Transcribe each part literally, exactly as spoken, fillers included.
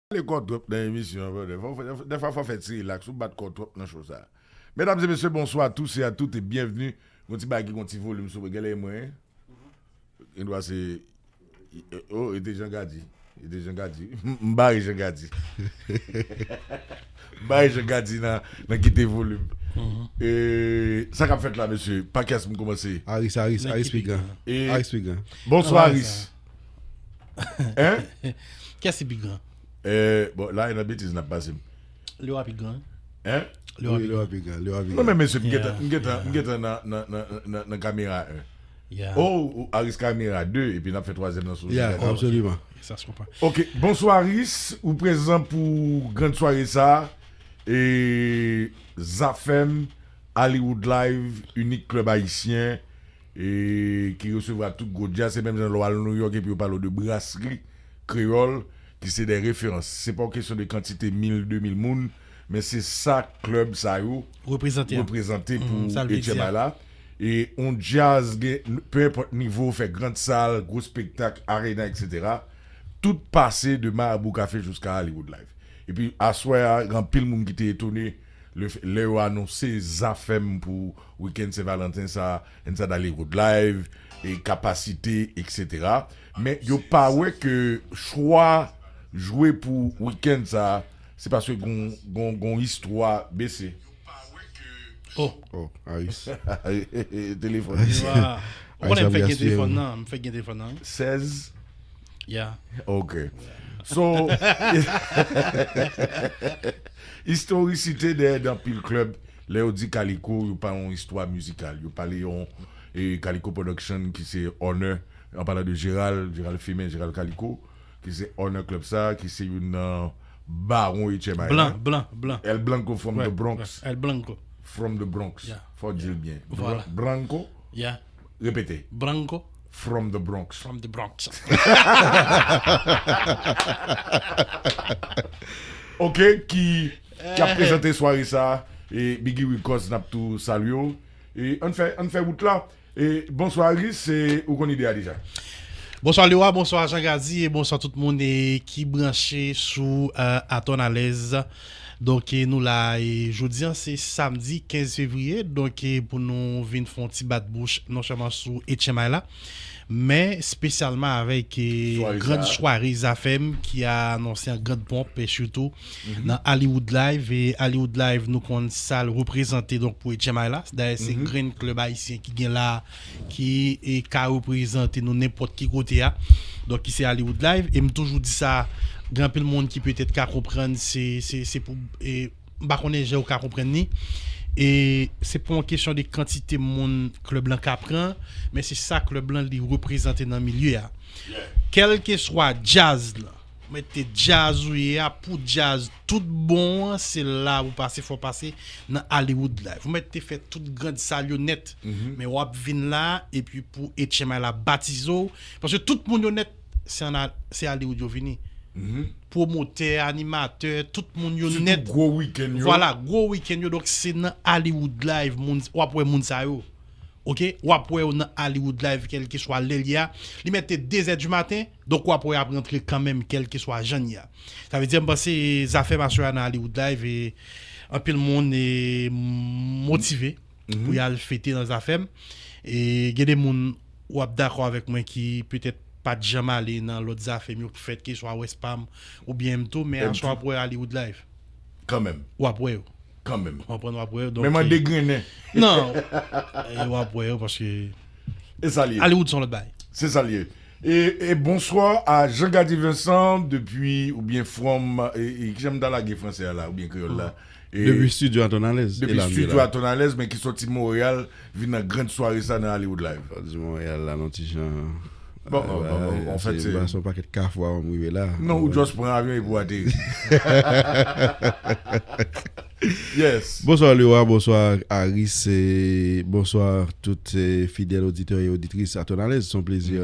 Pale kò twòp nan emisyon an, brother. Fò, fò, dèfwa fò fè ti rilaks, ou bat kò twòp nan show sa. Medam e mesye, bonswa a tous e a tout e byenvni. Gon ti bagay ki gon ti volim sou mwen, genlè e mwen. Gen dwa se, oh, e te Jean Gady. E te Jean Gady. M bare Jean Gady. M bare Jean Gady nan, nan kite volim. E, sa k ap fèt la, mesye? Pa kiyès m kòmanse? Aris, Aris, Aris pi gran. E, Aris pi gran. Bonswa, Aris. Hein? Kiyès ki pi gran? Eh, bon, la, e nan betiz n ap pase m. Lewa pi gran. Hein? Lewa pi gran. Lewa pi gran. Non, men mesye, m gentan, m gentan, m gentan nan, nan, nan, nan, nan kamera un. Oh, Aris kamera de, epi n ap fè twazyèm nan sou. Yeah, absoliman. Sa se konpa. Ok, bonswa Aris, ou prezan pou grand sware sa. E Zafèm, Hollywood Live, inik klèb ayisyen, e ki resevwa tout gwo djaz, se menm jan lè w al New York epi yo pale w de brasri kreyòl, ki se de referans. Se pa yon kesyon de kantite mil, de mil moun, men se sa klèb sa yo reprezante pou H M I la. E yon djaz gen, pe enpòt nivo, fè grand sal, gwo spektak, arena, et cetera. Tout pase de Marabou Café jiska Hollywood Live. Epi aswè a, gen anpil moun ki te etone lè yo anonse Zafèm pou wikenn Sen Valanten sa, N sa Hollywood Live, e kapasite, et cetera. Men yo pa wè ke chwa jwe pou wikenn sa, se paske gon, gon, gon istwa bese. Oh. Oh, Aris. Telefòn. Ou konnen m fèk gen telefòn nan, m fèk gen telefòn nan. Sèz. Yeah. Ok. So, istorisite dèyè anpil klèb, lè yo di Kaliko, yo pa yon istwa mizikal. Yo pale yon, e, Kaliko Production ki se owner, an palan de Gérald, Gérald Femen, Gérald Kaliko, ki se owner klèb sa, ki se youn nan bawon H M I la. Blan, blan, blan. El Blanco from the Bronx. El Blanco. From the Bronx. Fò w di l byen. Blanco. Repete. Blanco. From the Bronx. From the Bronx. Ok, ki, ki ap prezante sware sa, e Biggie Records, n ap tou salye w. E ann fè, ann fè wout la. E bonswa Aris, e ou konn ide a deja. Bonswa Lewa, bonswa Jean Gady, e bonswa tout moun, e ki branche sou, e, Atòn Alèz. Donk, e nou la, e jodi a, se samdi kenz fevriye. Donk, e pou nou vin fè yon ti bat bouch, non sèlman sou H M I la, men espesyalman avèk, e, grand sware Zafèm ki anonse an grand pomp, e sitou nan Hollywood Live. E Hollywood Live, nou konn sa l reprezante, donk, pou H M I la. Dayè, se grenn klèb ayisyen ki gen la, ki, e, ka reprezante nou nenpòt ki kote a. Donk, ki se Hollywood Live. E m toujou di sa, gen anpil moun ki petèt ka konprann, se, se, se pou, e, m pa konnen jan ou ka konprann li. E se pa yon kesyon de kantite moun klèb lan ka pran, men se sa klèb lan li reprezante nan milye a. Kèlkeswa djaz lan, mete djaz ou ye a, pou djaz tout bon an, se la ou pase, fò pase nan Hollywood Live. Ou mete fè tout grand sal yo nèt, men w ap vin la, epi pou H M I la batize w, paske tout moun yo nèt, se an, se Hollywood yo vini. Pwomotè, animatè, tout moun yo nèt. Sitou gwo wikenn yo. Vwala, gwo wikenn yo, donk se nan Hollywood Live, moun, w ap wè moun sa yo. Ok, w ap wè yo nan Hollywood Live, kèlkeswa lè l ye a. Li mèt te de zè di maten, donk w ap wè y ap rantre kanmenm, kèlkeswa jan l ye a. Sa vle di, m panse Zafèm aswè a nan Hollywood Live, e anpil moun, e, motive pou y al fete nan Zafèm. E gen de moun w ap dakò avèk mwen ki petèt pa t janm ale nan lòt Zafèm yo k fèt, keswa West Palm oubyen M two, men aswè w ap wè Hollywood Live. Kanmenm. W ap wè yo. Kanmenm. Ou konprann, w ap wè yo. Men mande grennen. Non. E w ap wè yo paske e sa l ye. Hollywood se yon lòt bagay. Se sa l ye. E, e bonswa a Jean Gady Vincent depi, oubyen from, e, e, kijan m ta lage fransè a la, oubyen kreyòl la? E depi studio Atòn Alèz. Depi studio Atòn Alèz, men ki sòti Monreyal, vin nan grand sware sa nan Hollywood Live. Sòti Monreyal la, nan ti jan. Bon, bon, bon, bon, an fèt, se yon pakèt kafou avan m rive la. Non, ou just pran avyon epi w ateri. Yes. Bonswa Lewa, bonswa Aris, e bonswa tout, e, fidèl oditè e oditris Atòn Alèz. Se yon plezi,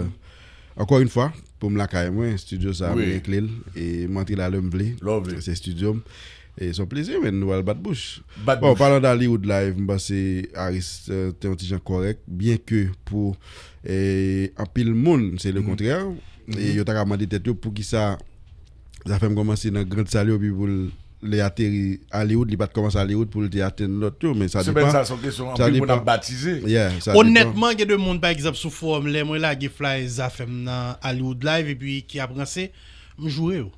ankò yon fwa, pou m lakay mwen, studio sa, mwen gen kle l, e m antre la lè m vle. Se studio m. E se yon plezi, men nou al bat bouch. Bon, palan de Hollywood Live, m panse Aris, e, te yon ti jan kòrèk, byen ke pou, e, anpil moun, se le kontrè. E yo ta ka mande tèt yo poukisa Zafèm kòmanse nan Grand Salle yo, epi pou l, li ateri Hollywood, li pa t kòmanse Hollywood pou l te atenn lòt yo, men sa depann. Semèn sa, se yon kesyon, anpil moun ap batize. Yeah, sa depann. Onètman, gen de moun, pa egzanp, sou fowòm, lè mwen lage flyer Zafèm nan Hollywood Live, epi ki ap ranse, m joure yo.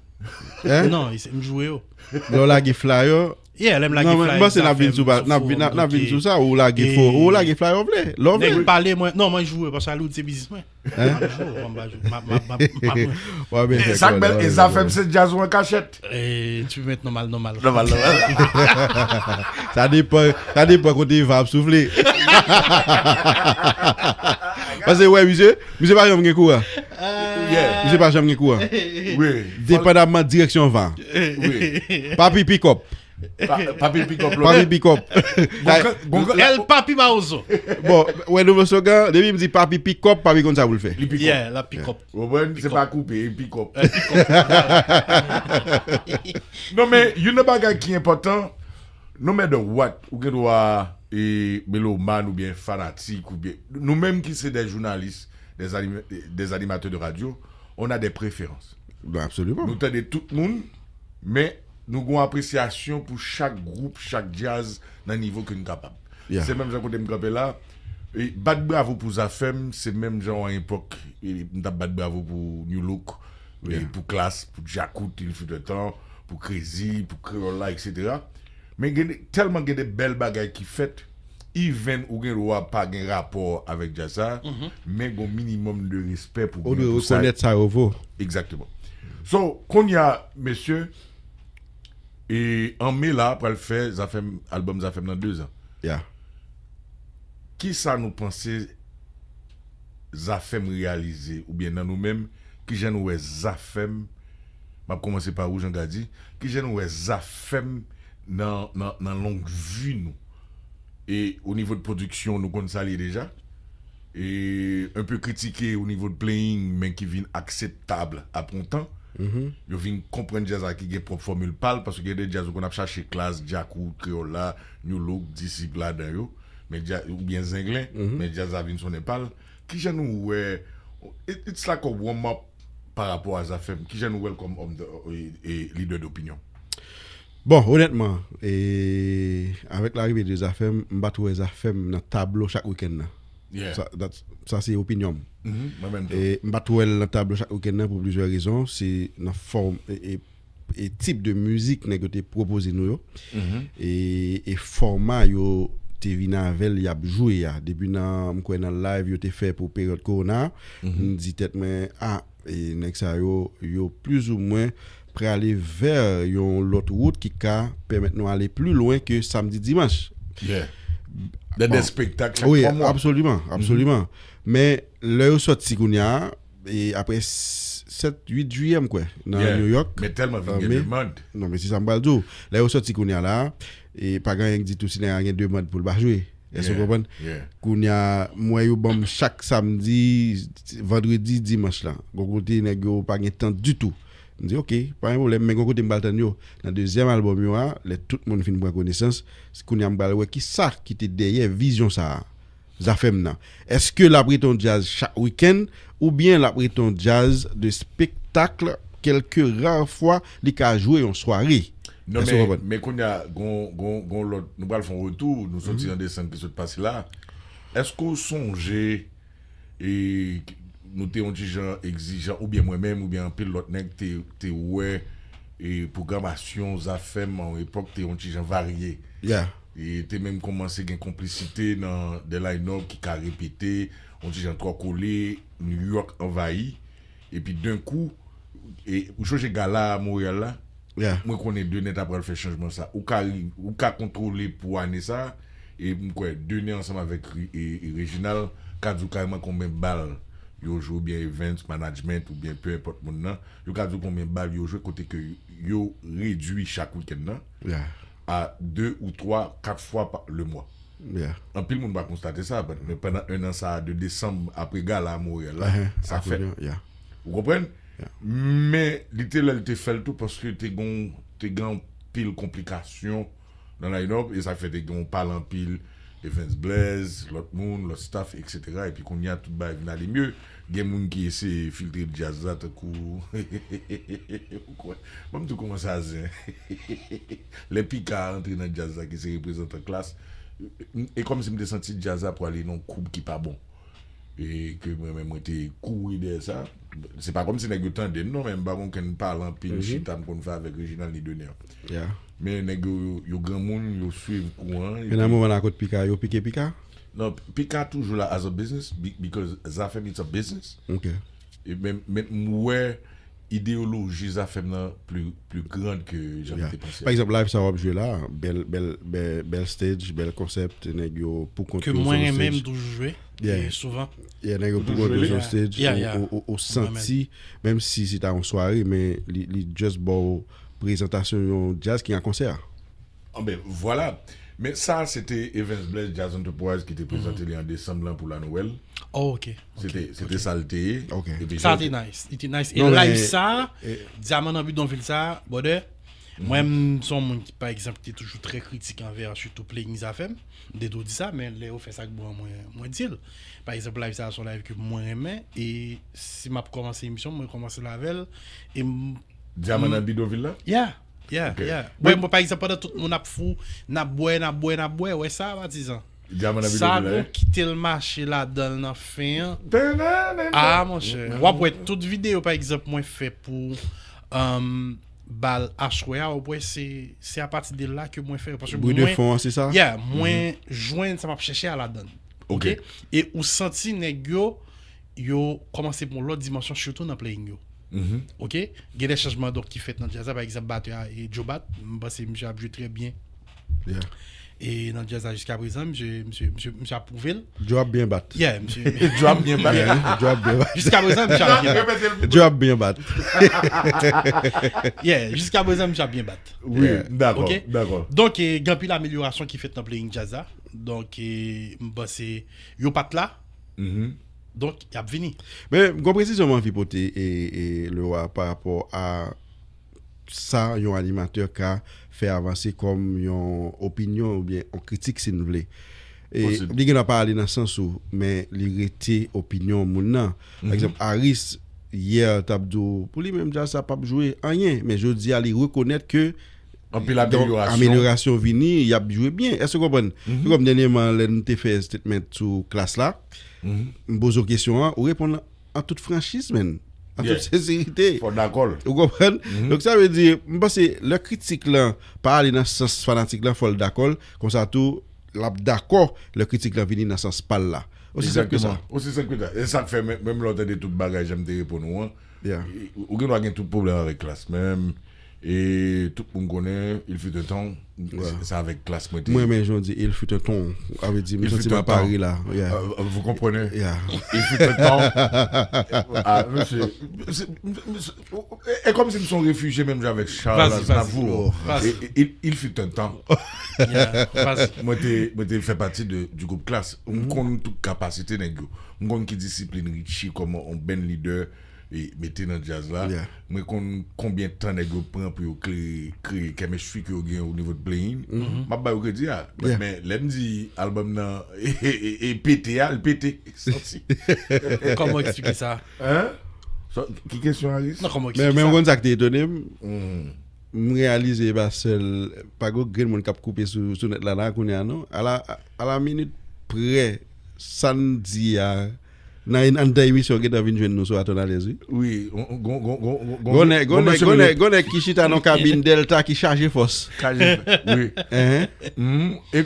Hein? Non, m joure yo. Lè w lage flyer, yeah, lè m lage flyer. Non, men m panse n ap vin sou, n ap vin, n ap vin sou sa, ou lage fo, ou lage flyer ou vle, lè w vle. Nèg pale mwen, non, mwen joure, paske Hollywood se biznis mwen. Hein? M ap joure, m ap joure, m ap, m ap, m ap, m ap. Sa k bèl, e Zafèm se djaz ou an kachèt? Eh, tu peux mettre normal, normal. Normal, normal. Sa depann, sa depann kote van ap soufle. Paske, wè, misye, misye pa janm gen kouran. Yeah. Misye pa janm gen kouran. Wi. Depandamman direksyon van. Wi. Papi pikòp. Pa-, Papi pikòp, Papi pikòp. Gon gran, gon gran. El Papi Mawozo. Bon, wè, nouvo slogan, depi m di Papi pikòp, Papi konn sa pou l fè. Li pikòp. Yeah, l ap pikòp. Ou konprann? Se pa koupe, e pikòp. Non, men, youn nan bagay ki enpòtan, no matter what, ou gen dwa, e, melomàn oubyen fanatik, oubyen, nou menm ki se des journalistes, des anim-, des animateurs de radio, on a des préférences. Ben, absoliman. Nou tande tout moun, men nou gon apresyasyon pou chak gwoup, chak djaz nan nivo ke n kapab. Yeah. Se menm jan kote m kanpe la, e bat bravo pou Zafèm, se menm jan an epòk, e m t ap bat bravo pou New Look, e pou Klass, pou Djakout, il fut un temps, pou Crazy, pou Kreyòl la, et cetera. Men gen de, tèlman gen de bèl bagay ki fèt, even ou gen dwa pa gen rapò avèk djaz sa, men gon minimòm de respè pou gen pou sa. Ou dwe rekonèt sa yo vo. Exactement. So, kounye a, mesye, e an me la, pral fè Zafèm, albòm Zafèm nan dezan. Yeah. Kisa nou panse Zafèm reyalize, oubyen nan nou menm, kijan nou wè Zafèm, m ap kòmanse pa ou, Jean Gady, kijan nou wè Zafèm nan, nan, nan long vi nou? E o nivo de pwodiksyon, nou konn sa l ye deja. E un peu kritike o nivo de playing, men ki vin akseptab apre yon tan. Yo vin konprann djaz la ki gen pwòp fòmil pa l, paske gen de djaz ou konn ap chache Klass, Djakout, Kreyòl la, New Look, Disip ladan yo, men dja-, oubyen Zenglen, men djaz la vin sonnen pa l. Kijan nou wè, it-, it's like a warm up pa rapò a Zafèm. Kijan nou wè l kòm òm de, e, e lidè dopinyon? Bon, onètman, e, avèk larive de Zafèm, m pa twò wè Zafèm nan tablo chak wikenn nan. Yeah. Sa, that, sa se opinyon m. Mhm, mwen menm tou. E m pa twò wè l nan tablo chak wikenn nan pou plizyè rezon. Se nan fòm, e, e, e tip de mizik nèg yo te pwopoze nou yo. Mhm. E, e fòma yo te vin avè l, y ap jwe a. Depi nan, m kwè nan live yo te fè pou peryòd kowona, mhm, m di tèt mwen, a, e nèg sa yo, yo plizoumwen prale vè yon lòt wout ki ka pèmèt nou ale pli lwen ke samdi, dimanch. Yeah. Bon. Des spectacles chak twa mwa. Wi, absoliman, absoliman. Men lè yo sòti kounye a, e apre s-, sèt, uit jiyè, m kwè, nan New York. Men tèlman vin gen demann. Non, men se sa m pral di w. Lè yo sòti kounye a la, e pa gen anyen k di tou si nèg la gen demann pou l pa jwe. Èske w konprann? Yeah. Kounye a, m wè yo ban m chak samdi, vandredi, dimanch la. Gon kote nèg yo pa gen tan ditou. M di, oke, pa gen pwoblèm, men gon kote m pral tann yo. Nan dezyèm albòm yo a, lè tout moun fin pran konesans, se kounye a m pral wè ki sa ki te dèyè vizyon sa a, Zafèm nan. Èske l ap rete yon djaz chak wikenn, oubyen l ap rete yon djaz de spektak, kèlke ra fwa li ka jwe yon sware? Non, men, men kounye a, gon, gon, gon lòt, nou pral fè yon retou, nou soti nan desanm ki sot pase la. Èske w sonje, e, nou te yon ti jan egzijan, oubyen mwen menm, oubyen anpil lòt nèg te, te wè, e, pwogramasyon Zafèm an yon epòk te yon ti jan varye. Yeah. E te menm kòmanse gen konplisite nan de line-up ki ka repete, yon ti jan twò kole, New York anvayi. Epi, d'un coup, e, ou sonje gala a Monreyal la? Yeah. Mwen konnen Denet ap pral fè chanjman sa. Ou ka ri-, ou ka kontwole pou ane sa, e m kwè Denet ansanm avèk Ri-, e, e Reginald ka di w kareman konbyen bal yo jwe, oubyen Evans, management, oubyen peu importe moun nan, yo ka di w konbyen bal yo jwe kote ke yo redwi chak wikenn nan. Yeah. A de ou twa, kat fwa pa, le mwa. Yeah. Anpil moun pa konstate sa, but, men pandan en an sa a, de desanm apre gala a Monreyal la, sa fèt. Ou konprann? Yeah. Men li te lè l te fè l tou, paske te gon, te gen anpil konplikasyon nan line-up, e sa fè te gen yon pale anpil Evans Blaze, lòt moun, lòt staff, et cetera. Epi kounye a, tout bagay vin ale mye. Gen moun ki eseye filtre djaz la, tankou Ban m di w kòman sa zen. Lè Pika antre nan djaz la, ki se reprezantan Klass, e kòmsi m te santi djaz la pwale nan yon koub ki pa bon. E ke mwen menm, mwen te kouri dèyè sa. Se pa kòmsi nèg yo tande m, non, men m pa gen okenn pale anpil chita m konn fè avèk Reginald ni Dener. Men nèg yo, yo granmoun, yo swiv kouran. Men nan moman la, kot Pika, yo pike Pika? Non, Pika toujou la as a business, because Zafèm it's a business. E men, men m wè ideyoloji Zafèm nan pli, pli grand ke jan m te panse. Pa egzanp, live sa w ap jwe la, bèl, bèl, bèl, bèl stage, bèl konsèp, nèg yo pou kont yo sou yon stage. Ke mwen menm toujou jwe, e souvan. Yeah, nèg yo pou kont yo sou yon stage, ou, ou, ou santi, menm si se ta yon sware, men li, li just ba w prezantasyon yon djaz ki an konsè. Anben, vwala. Men sa, se te Evans Blaise, Jazz Enterprise, ki te prezante li an desanm lan pou la Nwèl. Oh, ok. Se te, se te sa l te ye. Epi sa te nice. Li te nice. E live sa, Dyaman nan Bidonvil sa, brother, mwen, m se yon moun ki, pa egzanp, ki te toujou trè kritik anvè, sitou playing Zafèm. M te toujou di sa, men lè yo fè sa k bon an mwen, mwen di l. Pa egzanp, live sa, se yon live ke mwen renmen. E si m ap kòmanse emisyon, mwen kòmanse l avè l. E m Dyaman nan Bidonvil la? Yeah, yeah, yeah. Mwen, mwen, pa egzanp, pandan tout moun ap fou, n ap bwè, n ap bwè, n ap bwè, wè sa, patizan. Dyaman nan Bidonvil la, gon kite l mache ladan l nan fen an. Ah, monchè. W ap wè tout videyo, pa egzanp, mwen fè pou um, bal Ashwè a, w ap wè se, se apati de la ke mwen fè. Paske mwen, yeah, mwen jwenn sa m ap chèche a ladan l. Ok? E ou santi nèg yo, yo kòmanse pran yon lòt dimansyon, sitou nan playing yo. Ok? Gen de chanjman donk ki fèt nan djaz la, pa egzanp, batè a, e Joe Bat, m panse misye ap jwe trè byen. E nan djaz la jiska prezan, misye, misye, misye, misye ap pwouve l. Joe ap byen bat. Yeah, misye. Joe ap byen bat. Joe ap byen bat. Jiska prezan, misye ap byen bat. Joe ap byen bat. Yeah, jiska prezan, misye ap byen bat. Wi, dakò, dakò. Donk, e, gen anpil amelyorasyon ki fèt nan playing djaz la. Donk, e, m panse yo pa t la. Donk, y ap vini. Men, gon presizyon m anvi pote, e, e, Leroy, pa rapò a sa yon animatè ka fè avanse kòm yon opinyon oubyen yon kritik, si n vle. E, li gen dwa pa ale nan sans ou, men li rete opinyon moun nan. Pa egzanp, Aris, yè, t ap di w, pou li menm, djaz sa p ap jwe anyen. Men jodi a, li rekonèt ke Anpil amelyorasyon. Amelyorasyon vini, y ap jwe byen. Èske w konprann? Se kòm dènyèman, lè n te fè statement sou Klass la, m poze w kesyon an, ou reponn an tout franchiz, menn. An tout senserite. Fò w dakò l. Ou konprann? Donk, sa vle di, m panse, lè kritik lan pa ale nan sans fanatik lan, fò l dakò l. Konsa tou, l ap dakò lè kritik lan vini nan sans pa l la. Osi senp ke sa. Osi senp ke sa. E sa k fè, menm, menm lè w tande tout bagay, jan m te reponn ou an, ou gen dwa gen tout pwoblèm avèk Klass. Men, E tout moun konnen, il fut un temps, se avèk Klass mwen te. Mwen, men jan w di, il fut un temps. Sa vle di, m santi m a Paris la. Yeah. Euh, vous comprenez? Yeah. Il fut un temps. Ah, mesye, e kòmsi m se yon refijye menm jan avèk Charles Aznavour. E, e, il, il fut un temps. Mwen te, mwen te fè pati de, du groupe Klass. M konn tout kapasite nèg yo. M konn ki disiplin Richie kòm yon band leader e mete nan djaz la. Mwen konn konbyen tan nèg yo pran pou yo kreye, kreye chemistry ke yo gen o nivo de playing. M ap ba yo kredi a. Men lè m di album nan e, e, e, e pete a, l pete. Santi. Kòman w eksplike sa? Hein? Ki kesyon, Aris? Non, kòman w eksplike sa? Men, men w konn sa k te etone m? M reyalize e pa sèl, pa gen grenn moun k ap koupe sou, sou nèt la, la kounye a, non. A la, a la minit prè, sa n di a, nan, anndan emisyon, gentan vin jwenn nou sou Atonalèz, wi. Wi, gon, gon, gon, gon, gon, gon, gon mesye rele. Gon nèg ki chita nan kabin Delta ki chaje fòs. Chaje, wi.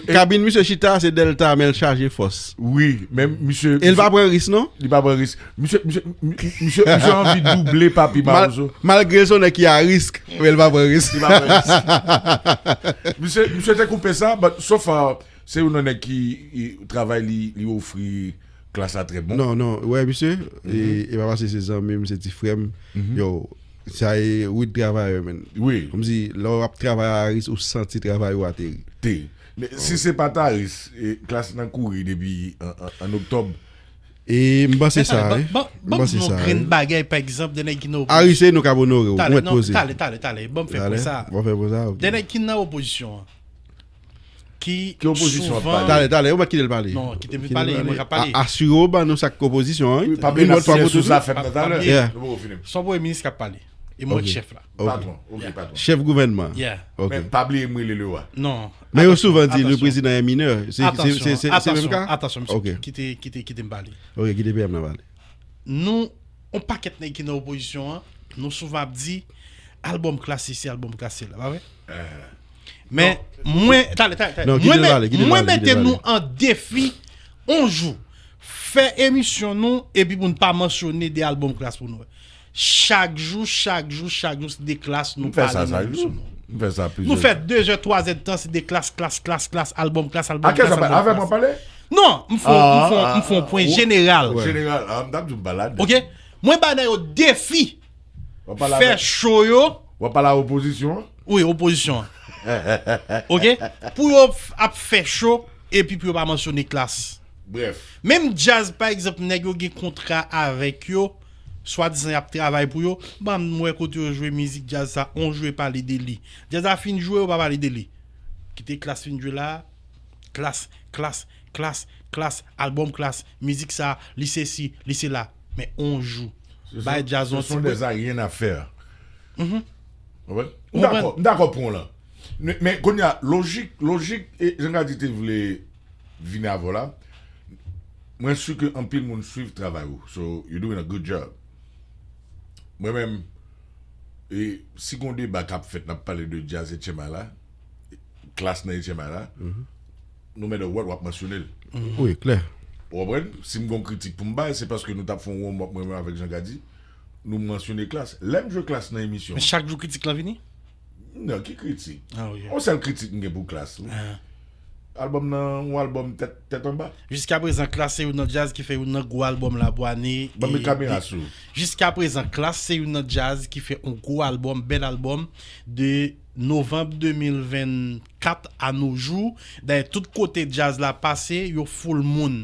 Kabin misye chita, se Delta, men l chaje fòs. Wi, men misye. E l pa pran risk, non? Li pa pran risk. Misye, misye, mi-, mi-, misye, misye anvi double Papi Mawozo. Malgre l se yon nèg ki a risk, men l pa pran risk. Li pa pran risk. Misye, misye te koupe sa, but so far, se youn nan nèg ki, i, travay li, li ofri Klass la trè bon. Non, non, wè, misye, e, e pa paske se zanmi m, se ti frè m. Yo, sa e real travayè, man. Wi. Kòmsi, lè w ap travay a risk, ou santi travay ou ateri. Te. Men si se pa t Aris, e, Klass nan kouri depi an, an, an oktòb. E m panse sa, wi. M panse sa, wi. Ban m yon grenn bagay, pa egzanp, de nèg ki nan opozisyon. Aris, se nou k ap onore w. Ou mèt poze. Talè, talè, talè. Ban m fè pwen sa. Bon, fè pwen sa, ok. De nèg ki nan opozisyon an. Ki, ki opozisyon ap pale? Talè, talè, ou mèt kite l pale. Non, kite m pale, mwen k ap pale. A-, asire w ban nou sa k opozisyon an, wi. Wi, pa bliye n ap fè sou Zafèm nan talè. Yeah. Nou poko fini. Se yon premye minis k ap pale. E mwen k chèf la. Patwon, ok, patwon. Chèf gouvènman. Yeah. Ok. Men pa bliye m rele le wa. Non. Men yo souvan di Attention. le président est mineur. Se- se- Attention, se- se- se menm attention, ka? Attention, Ok. Kite, kite, kite m pale. Ok, kite P M nan pale. Nou, yon pakèt nèg ki nan opozisyon an, nou souvan ap di, albòm klase isi, albòm klase la, pa vre? Men, mwen, tale, tale, tale. Non, Mwen kite l met- pale, kite l mwen pale, kite mete l nou pale. An defi, yon jou, fè emisyon nou, epi pou n pa mansyone de albòm klase pou nou. Chak jou, chak jou, chak jou, se de klase nou M fè pale sa nan chak emisyon jou. nou. M fè sa plizyè Nou fè jou. de zè, twa zè de tan, se de klase, klase, klase, klase, albòm klase, albòm Akè klase, sa pa albòm avè mwen klase. Pale? Non, m fè yon- m fè yon- Ah, m fè yon pwen Ou- jeneral. Ouais. Jeneral, ah, m t ap di m pa ladan. Ok? Mwen ba nèg yo defi. W ap pale Fè avè- cho yo. W ap pale a opozisyon an? Wi, opozisyon an. Ok? Pou yo f- ap fè cho, epi pou yo pa mansyone klase. Brèf. Menm djaz, pa egzanp, nèg yo gen kontra avèk yo, swadizan y ap travay pou yo, ban m wè kote yo jwe mizik djaz sa, on jwe pale de li. Djaz la fin jwe, yo pa pale de li. Kite klase fin jwe la, klase, klase, klase, klase, albòm klase, mizik sa, li sesi, li sela. Men on jou, bay djaz yon ti Ce sont bwè. Des rien à faire. Mhm. Ou konprann? Ou M dakò, m dakò pwen w lan. Men, men kounye a, lojik, lojik, e, jan Gady te vle vini avè w la, mwen si ke anpil moun swiv travay ou. So, you doing a good job. Mwen menm, e, si gon deba k ap fèt, n ap pale de djaz H M I la, klas nan H M I la, no matter what, w ap mansyone l. Wi, klè. Ou konprann? Si m gon kritik pou m bay, se paske nou t ap fè yon warm up mwen menm avèk Jan Gady, nou mansyone klas. Lè m jwe klas nan emisyon. Men chak jou kritik lan vini? Non, ki kritik? Ah, wi. Yon sèl kritik m gen pou klas. Albòm nan, yon albòm tèt, tèt anba. Jiska prezan, klas se youn nan djaz ki fè youn nan gwo albòm la pou ane. Ban m met kamera sou. Jiska prezan, klas se youn nan djaz ki fè yon gwo albòm, bèl albòm de novanm de mil vennkat a no jou. Dayè, tout kote djaz la pase, yo foul moun.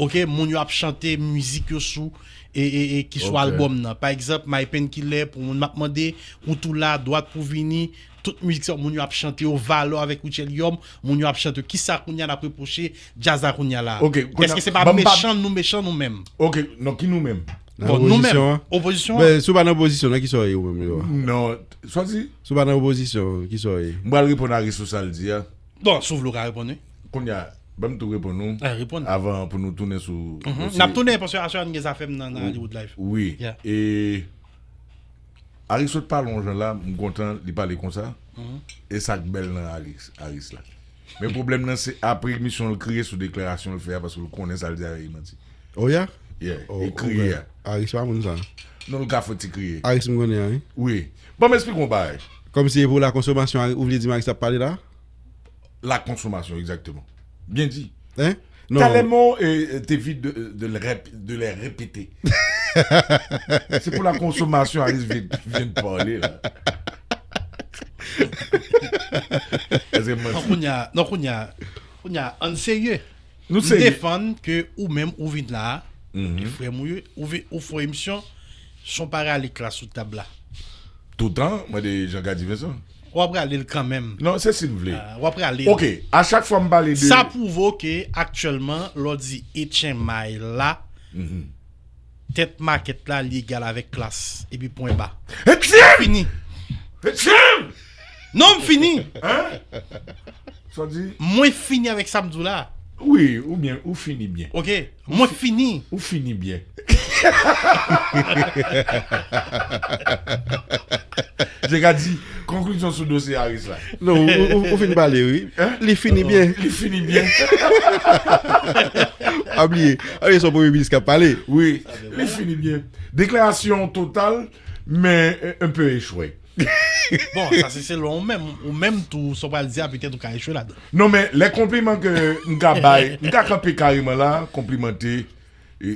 Ok, moun yo ap chante mizik yo sou e, e, e ki sou Ok. Albòm nan. Pa egzanp, My Painkiller, pou moun m ap mande, ou tou la, dwat pou vini, tout mizik sa, moun yo ap chante yo, Valò avèk Richelium, moun yo ap chante yo. Kisa kounye a n ap repwoche djaz la kounye a la? Ok, kounye a, Èske se pa ban m pa- mechan nou mechan nou menm? Ok, non, ki nou menm? Nan Bon, nou menm, opozisyon an. Opozisyon an. Men si w pa nan opozisyon, nan ki sa w ye ou menm yo? Non, swa di, Si w pa nan opozisyon, ki sa w ye? m pral reponn a Riso sa l di a. Bon, si w vle w ka reponn, wi. Kounye a, ban m tou reponn nou. Ah, reponn. Avan pou nou tounen sou. Mhm. Dosye. N ap tounen paske aswè a n gen zafè m nan, nan Hollywood Live. Wi. Yeah. E Aris sot pale yon jan la, m kontan li pale konsa. E sa k bèl nan Aris, Aris la. Men pwoblèm nan se apre emisyon l kriye sou deklarasyon l fè a paske l konnen sa l di a e manti. Oh ya? Yeah, Oh, e kriye a. Aris pa moun sa. Non, l ka fè ti kriye. Aris m konnen an, wi. Wi. Bon, m esplike yon bagay. Kòmsi e pou la konsomasyon, ou vle di m Aris ap pale la? La konsomasyon, egzakteman. Byen di. Hein? Non. Talè mo e te vide de, de, le rep- de les répéter. Se pou la konsomasyon Aris vin, vin pale la. Èske Non, manti? Kounye a, non, kounye a, kounye a, ann serye. Nou M serye. Defann ke ou menm ou vin la, e frè m ou ye, ou vin, ou fè emisyon, son pa rale klas sou tab la. Toutan, mwen de Jean Gady Vincent. W ap rale l kanmenm. Non, se si l vle. Ah, w ap rale l. Ok, a chak fwa m pale de. Sa pwouve ke aktyèlman, lè w di H M I la, tèt makèt la li egal avèk klas. Epi pwen ba. Etienne! Fini. Etienne! Non, m fini. Hein? Sa di? Mwen fini avèk sa m di w la. Wi, ou byen, ou fini byen. Ok? Mwen fini. Ou fini byen. Jean Gady, konklizyon sou dosye Aris la. Non, ou, ou, ou fin pale, wi. Li fini byen. Li fini byen. Pa bliye. Pa bliye se yon premye minis k ap pale. Wi, li fini byen. Deklarasyon total, men un peu echwe. Bon, sa se selon ou menm. Ou menm tou, sa w pral di a, petèt ou ka echwe ladan. Non, men lè konpliman ke m ka bay, m ka kanpe kareman la, konplimante e,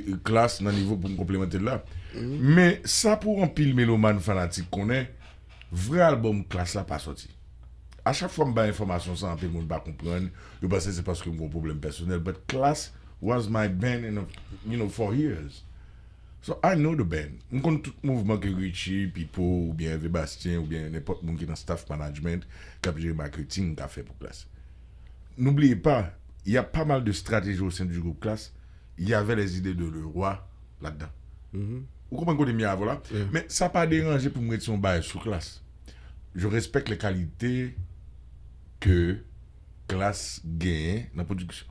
e, klas nan nivo pou m konplimante l la. Men sa pou anpil melomàn fanatik konnen, vrè albòm klas la pa sòti. A chak fwa m bay enfòmasyon sa, anpil moun pa konprann, yo panse se paske m gon pwoblèm pèsonèl, but klas was my band in a, you know, for years. So I know the band. M konn tout mouvman ke Richie, Pipo, oubyen Hervé Bastien, oubyen nenpòt moun ki nan staff management, k ap jere marketing, ka fè pou klas. N'oubliez pas, il y a pas mal de stratégies au sein du groupe Klass. Il y avait les idées de Leroy là-dedans. Ou konprann kote m ye avè w la? Men sa pa deranje pou m ret sou yon bagay sou Klass. Je respecte les qualités que Klass genyen nan pwodiksyon.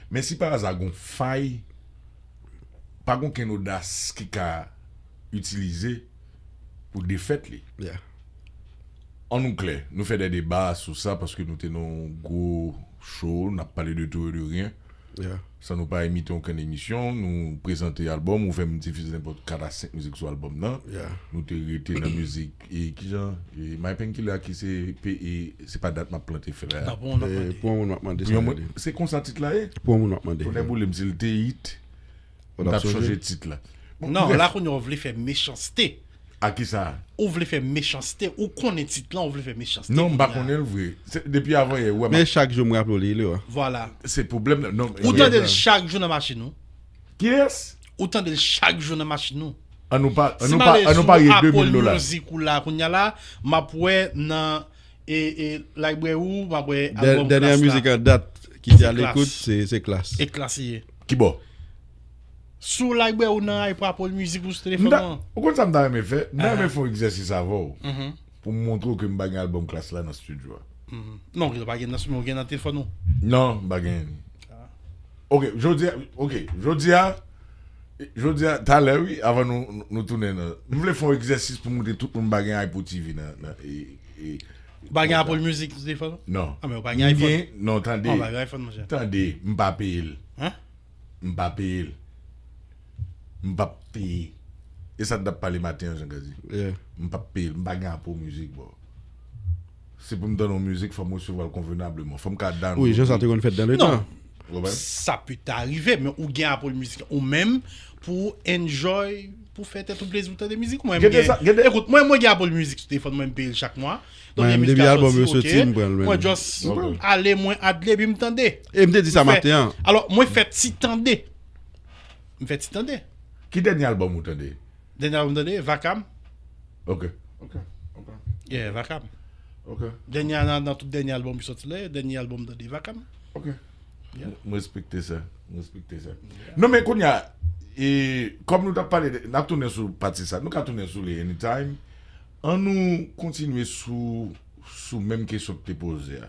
Men si pa aza gon fay, pa gon kenn odas ki ka itilize pou defèt li. An nou klè, nou fè de deba sou sa paske nou te nan yon gwo show, n ap pale de tout et de rien. San nou pa imite okenn emisyon, nou prezante albòm, ou fè m difize nenpòt kat a senk mizik sou albòm nan. Nou te rete nan mizik, e kijan, e My Painkiller ki se, e se pa dat m ap plante fè la. Pou yon moun m ap mande sa. Se konsa tit la ye? Pou yon moun m ap mande. Tonè boule m, si l te hit, m t ap chanje tit la. Non, la kounye a w vle fè mechanste. A kisa? Ou vle fè mechanste, ou konnen tit lan, ou vle fè mechanste. Non, m pa konnen l vre. Depi avan yè ou wè m. Men chak jou m raple w li, li wè. Vwala. Se pwoblèm nan. Non, ou tande l chak jou nan machin ou? Kiyès? Ou tande l chak jou nan machin ou? An nou pa, an nou pa, an nou parye de mil dola. Music ou la, kounye a la, m ap wè nan e, e, library ou, m ap wè albòm Klass la. Dènyè mizik an dat ki te a lekout, se, se Klass. E Klass li ye. Kibò? Sou library ou nan iPod, Apple Music ou sou telefòn ou an. Ou konn sa m ta renmen fè? M ta renmen fè yon egzèsis avè w. Pou m montre w ke m pa gen albòm Klass la nan studio a. Non, ou pa gen nan studio, ou gen nan telefòn ou. Non, m pa gen li. Ok, jodi a, ok, jodi a, jodi a, talè wi, avan nou, nou tounen nan. M vle fè yon egzèsis pou montre tout moun m pa gen Apple T V nan, nan, e, e, Ou pa gen Apple Music sou telefòn ou? Non. Ah, men ou pa gen iPhone? Non, tande. Ou pa gen iPhone, monchè. Tande, m pa peye l. Hein? M pa peye l. M p ap peye. E sa n t ap pale maten an, Jean Gady. M p ap peye l. M pa gen Apple Music, bro. Si pou m tande yon mizik, fò m resevwa l konvenableman. Fò m ka download. Wi, jan sa te konn fèt dan le tan. Non. Sa peut arriver, men ou gen Apple Music ou menm pou enjoy, pou fè tèt ou plezi, pou tande mizik ou. Mwen, mwen gen, ekout, mwen, mwen gen Apple Music sou telefòn mwen, m peye l chak mwa. Donk, gen mizik ki ap soti, ok. Mwen just ale, mwen add li, epi m tande. E m te di sa maten an. Alò, mwen fè ti tande. M fè ti tande. Ki dènye albòm ou tande? Dènye albòm m tande, Vakam. Ok. Yeah, Vakam. Ok. Dènye nan, nan tout dènye albòm ki soti la, dènye albòm m tande, Vakam. Ok. M respekte sa. M respekte sa. Non, men kounye a, e, kòm nou t ap pale, n ap tounen sou pati sa. Nou ka tounen sou li anytime. An nou kontinye sou, sou menm kesyon k te poze a.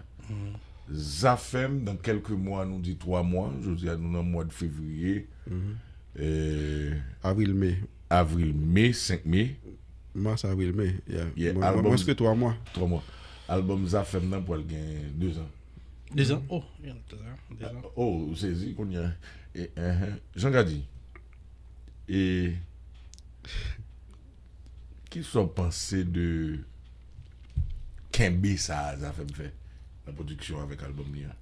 Zafèm, dans quelques mois, nou di twa mwa, jodi a nou nan mwa de fevriye. Avril, me. Avril, me, senk me. Mas, avril, me. Yeah. Mwens ke twa mwa. Twa mwa. Albòm Zafèm nan pral gen dezan. Dezan? Oh, gen dezan. Dezan. Oh, ou sezi kounye a. E, enhen. Jean Gady. E, kisa w panse de kenbe sa a Zafèm fè nan pwodiksyon avèk albòm li an?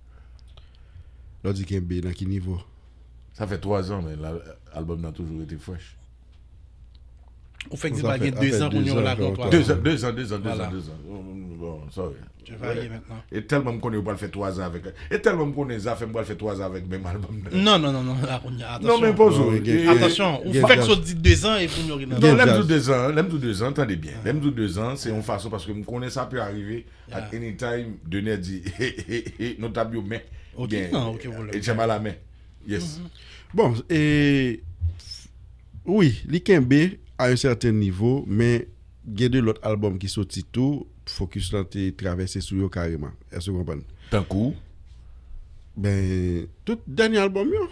Lè w di kenbe, nan ki nivo? Sa fè twa zan, men albòm nan toujou rete fresh. Ou fèk di pa gen dezan, kounye a w la gen twa zan. Dezan, dezan, dezan, dezan, dezan. Bon, sorry. E tèlman m konnen yo pral fè twa zan avèk. E tèlman m konnen Zafèm pral fè twa zan avèk menm albòm nan. Non, non, non, non, la kounye a, atansyon. Non, men poze w. Atansyon, ou fèk sot di dezan e kounye a w gen nan. Non, lè m di w dezan, lè m di w dezan, tande byen. Lè m di w dezan, se yon fason paske m konnen sa pe arive. At any time, Dener di, notab yo, men. Ok, non, ok, pwoblèm. E tchenba la men. Yes. Bon, e, wi, li kenbe a yon sèten nivo, men gen de lòt albòm ki soti tou, fokis lan te travèse sou yo kareman. Èske w konprann? Tankou? Ben, tout dènye albòm yo.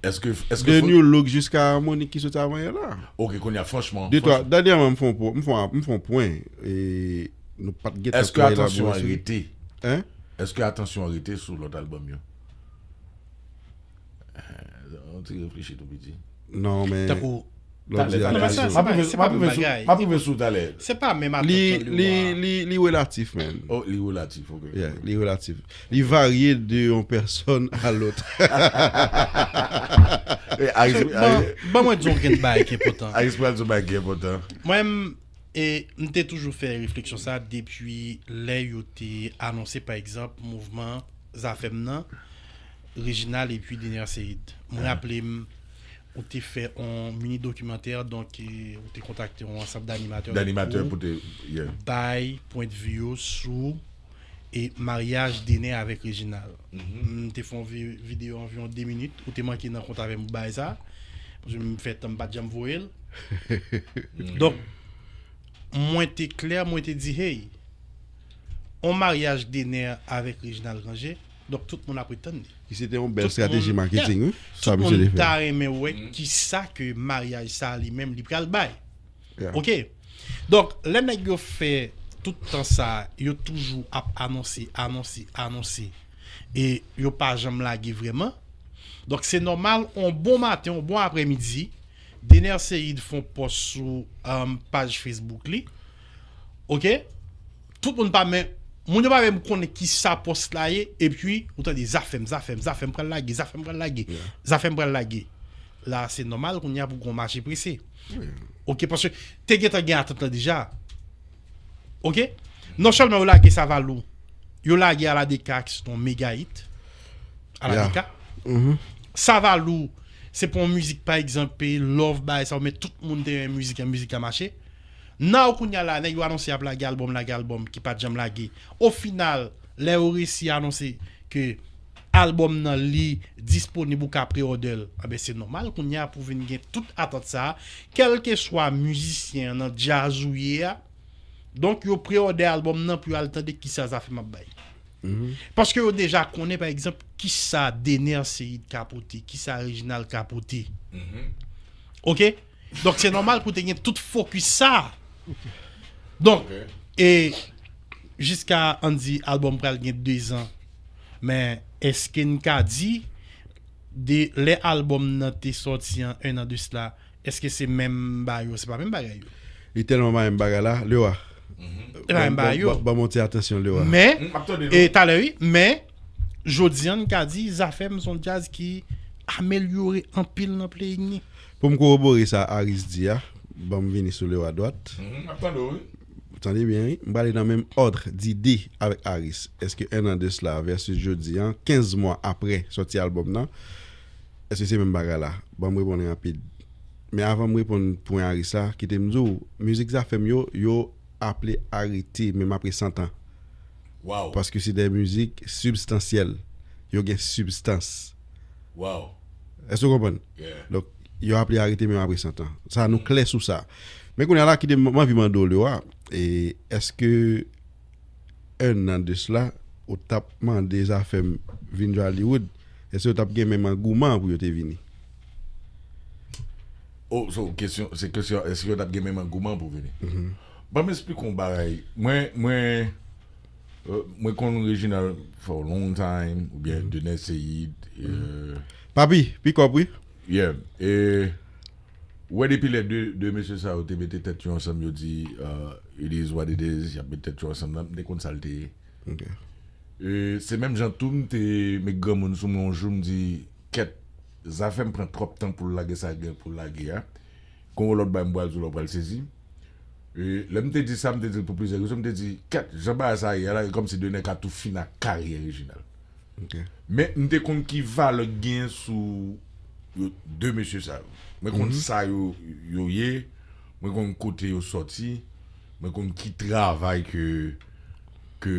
Èske, èske The New Look jiska Harmonik ki soti avan yè la. Ok, kounye a, franchman. De twa, dènyèman, m fè yon pwen, m fè yon pwen. E, nou pa t gentan fè elaborasyon. Èske atansyon an rete? Hein? Èske atansyon an rete sou lòt albòm yo? Yon ti reflechi tou piti. Non, men. Tankou Talè, talè. Non, men sa, se pa, se pa menm bagay. M ap rive sou talè. Se pa menm atant li, li, li, li relatif, man. Oh, li relatif, ok. Yeah, li relatif. Li varye de yon pèsòn a lòt. Ban mwen di yon grenn bagay ki enpòtan. Aris pral di yon bagay ki enpòtan. Mwen, e, m te toujou fè refleksyon sa depi lè yo te anonse, pa egzanp, mouvman Zafèm nan, Reginald epi Dener Ceide. Mwen raple m, ou te fè yon mini dokimantè, donk, e, ou te kontakte yon ansanm danimatè pou te bay pwendvi yo sou, e, maryaj Dener avèk Reginald. M te fè yon vi-, videyo anviwon de minit, ou te manke nan kont avè m pou bay sa. Paske m fè tan m pa t janm voye l. Donk, mwen te klè, mwen te di, hey, on maryaj Dener avèk Reginald Granger, donk tout moun ap ret tann li. Ki se te yon bèl estrateji maketing, wi. Tout moun ta renmen wè kisa ke maryaj sa li menm li pral bay. Ok. Donk, lè nèg yo fè tout tan sa, yo toujou ap anonse, anonse, anonse. E yo pa janm lage vrèman. Donk, se nòmal, on bon maten, on bon aprèmidi, Dener Ceide fè on pòs sou um, paj Facebook li. Ok? Tout moun pa men, moun yo pa menm konnen ki sa pòs la ye, epi ou tande Zafèm, Zafèm, Zafèm pral lage, Zafèm pral lage, Zafèm pral lage. La, se nòmal kounye a pou gon mache prese. Ok, paske te gentan gen atant lan deja. Ok? Non sèlman yo lage Savalou, yo lage Aladeka ki se yon mega hit. Aladeka. Savalou, se pou yon mizik, pa egzanp, Love bay sa, men tout moun te renmen mizik an, mizik la mache. Nan ou kounye a la, nèg yo anonse y ap lage albòm, lage albòm, ki pa t janm lage. O final, lè yo resi anonse ke albòm nan li disponib, ou ka pre-order l, anben se nòmal kounye a pou vin gen tout atant sa a, kèlkeswa mizisyen an nan djaz ou ye a. Donk, yo pre-order albòm nan pou yo al tande kisa Zafèm ap bay. Paske yo deja konnen, pa egzanp, kisa Dener Ceide ka pote, kisa Reginald ka pote. Ok? Donk, se nòmal pou te gen tout fokis sa. Donk, e jiska ann di albòm pral gen de zan, men èske n ka di de lè albòm nan te sòti an, en an de sila, èske se menm bagay yo? Se pa menm bagay yo. Li tèlman pa menm bagay la, Lewa. E pa menm bagay yo. Ban m yon ti atansyon, Lewa. Men, e talè wi, men jodi an n ka di Zafèm se yon djaz ki amelyore anpil nan playing li. Pou m korobore sa Aris di a, ban m vini sou Lewa dwat. Tande byen wi, m prale nan menm òd dide avèk Aris. Èske en an de sila versus jodi an, kenz mwa apre sòti albòm nan, èske se menm bagay la? Ban m reponn rapid. Men avan m reponn pwen Aris la, kite m di w, mizik Zafèm yo, yo aple arete menm apre san tan. Paske se de mizik sibstansyèl. Yo gen sibstans. Èske w konprann? Donk, yo aple arete menm apre san tan. Sa, nou klè sou sa. Men kounye a la, kite m, m anvi mande w, Lewa, e èske en an de sila, ou t ap mande Zafèm vin jwe Hollywood, èske yo t ap gen menm angouman pou yo te vini? Oh, so, kesyon, se kesyon, èske yo t ap gen menm angouman pou vini? Ban m esplike yon bagay. Mwen, mwen, euh, mwen konn Reginald for a long time, oubyen Dener Ceide. Euh, Papi, pick up, wi. Yeah. E, ou wè depi lè de, de mesye sa yo te mete tèt yo ansanm, yo di, euh, it is what it is, y ap met tèt yo ansanm nan, m te konn sa l te ye. E, se menm jan tou, m te met granmoun sou mwen yon jou, m di, kèt, Zafèm pran twòp tan pou l lage sa l gen pou l lage a. Gon yon lòt bagay m pral di w la, w pral sezi. E, lè m te di sa, m te di l pou plizyè rezon, m te di, kèt, jan bagay sa ye a la, e kòmsi Dener ka tou fin ak karyè Reginald. Men m te konn ki valè k genyen sou yo, de mesye sa yo. Mwen konn sa yo, yo ye, mwen konn kote yo sòti, mwen konn ki travay ke, ke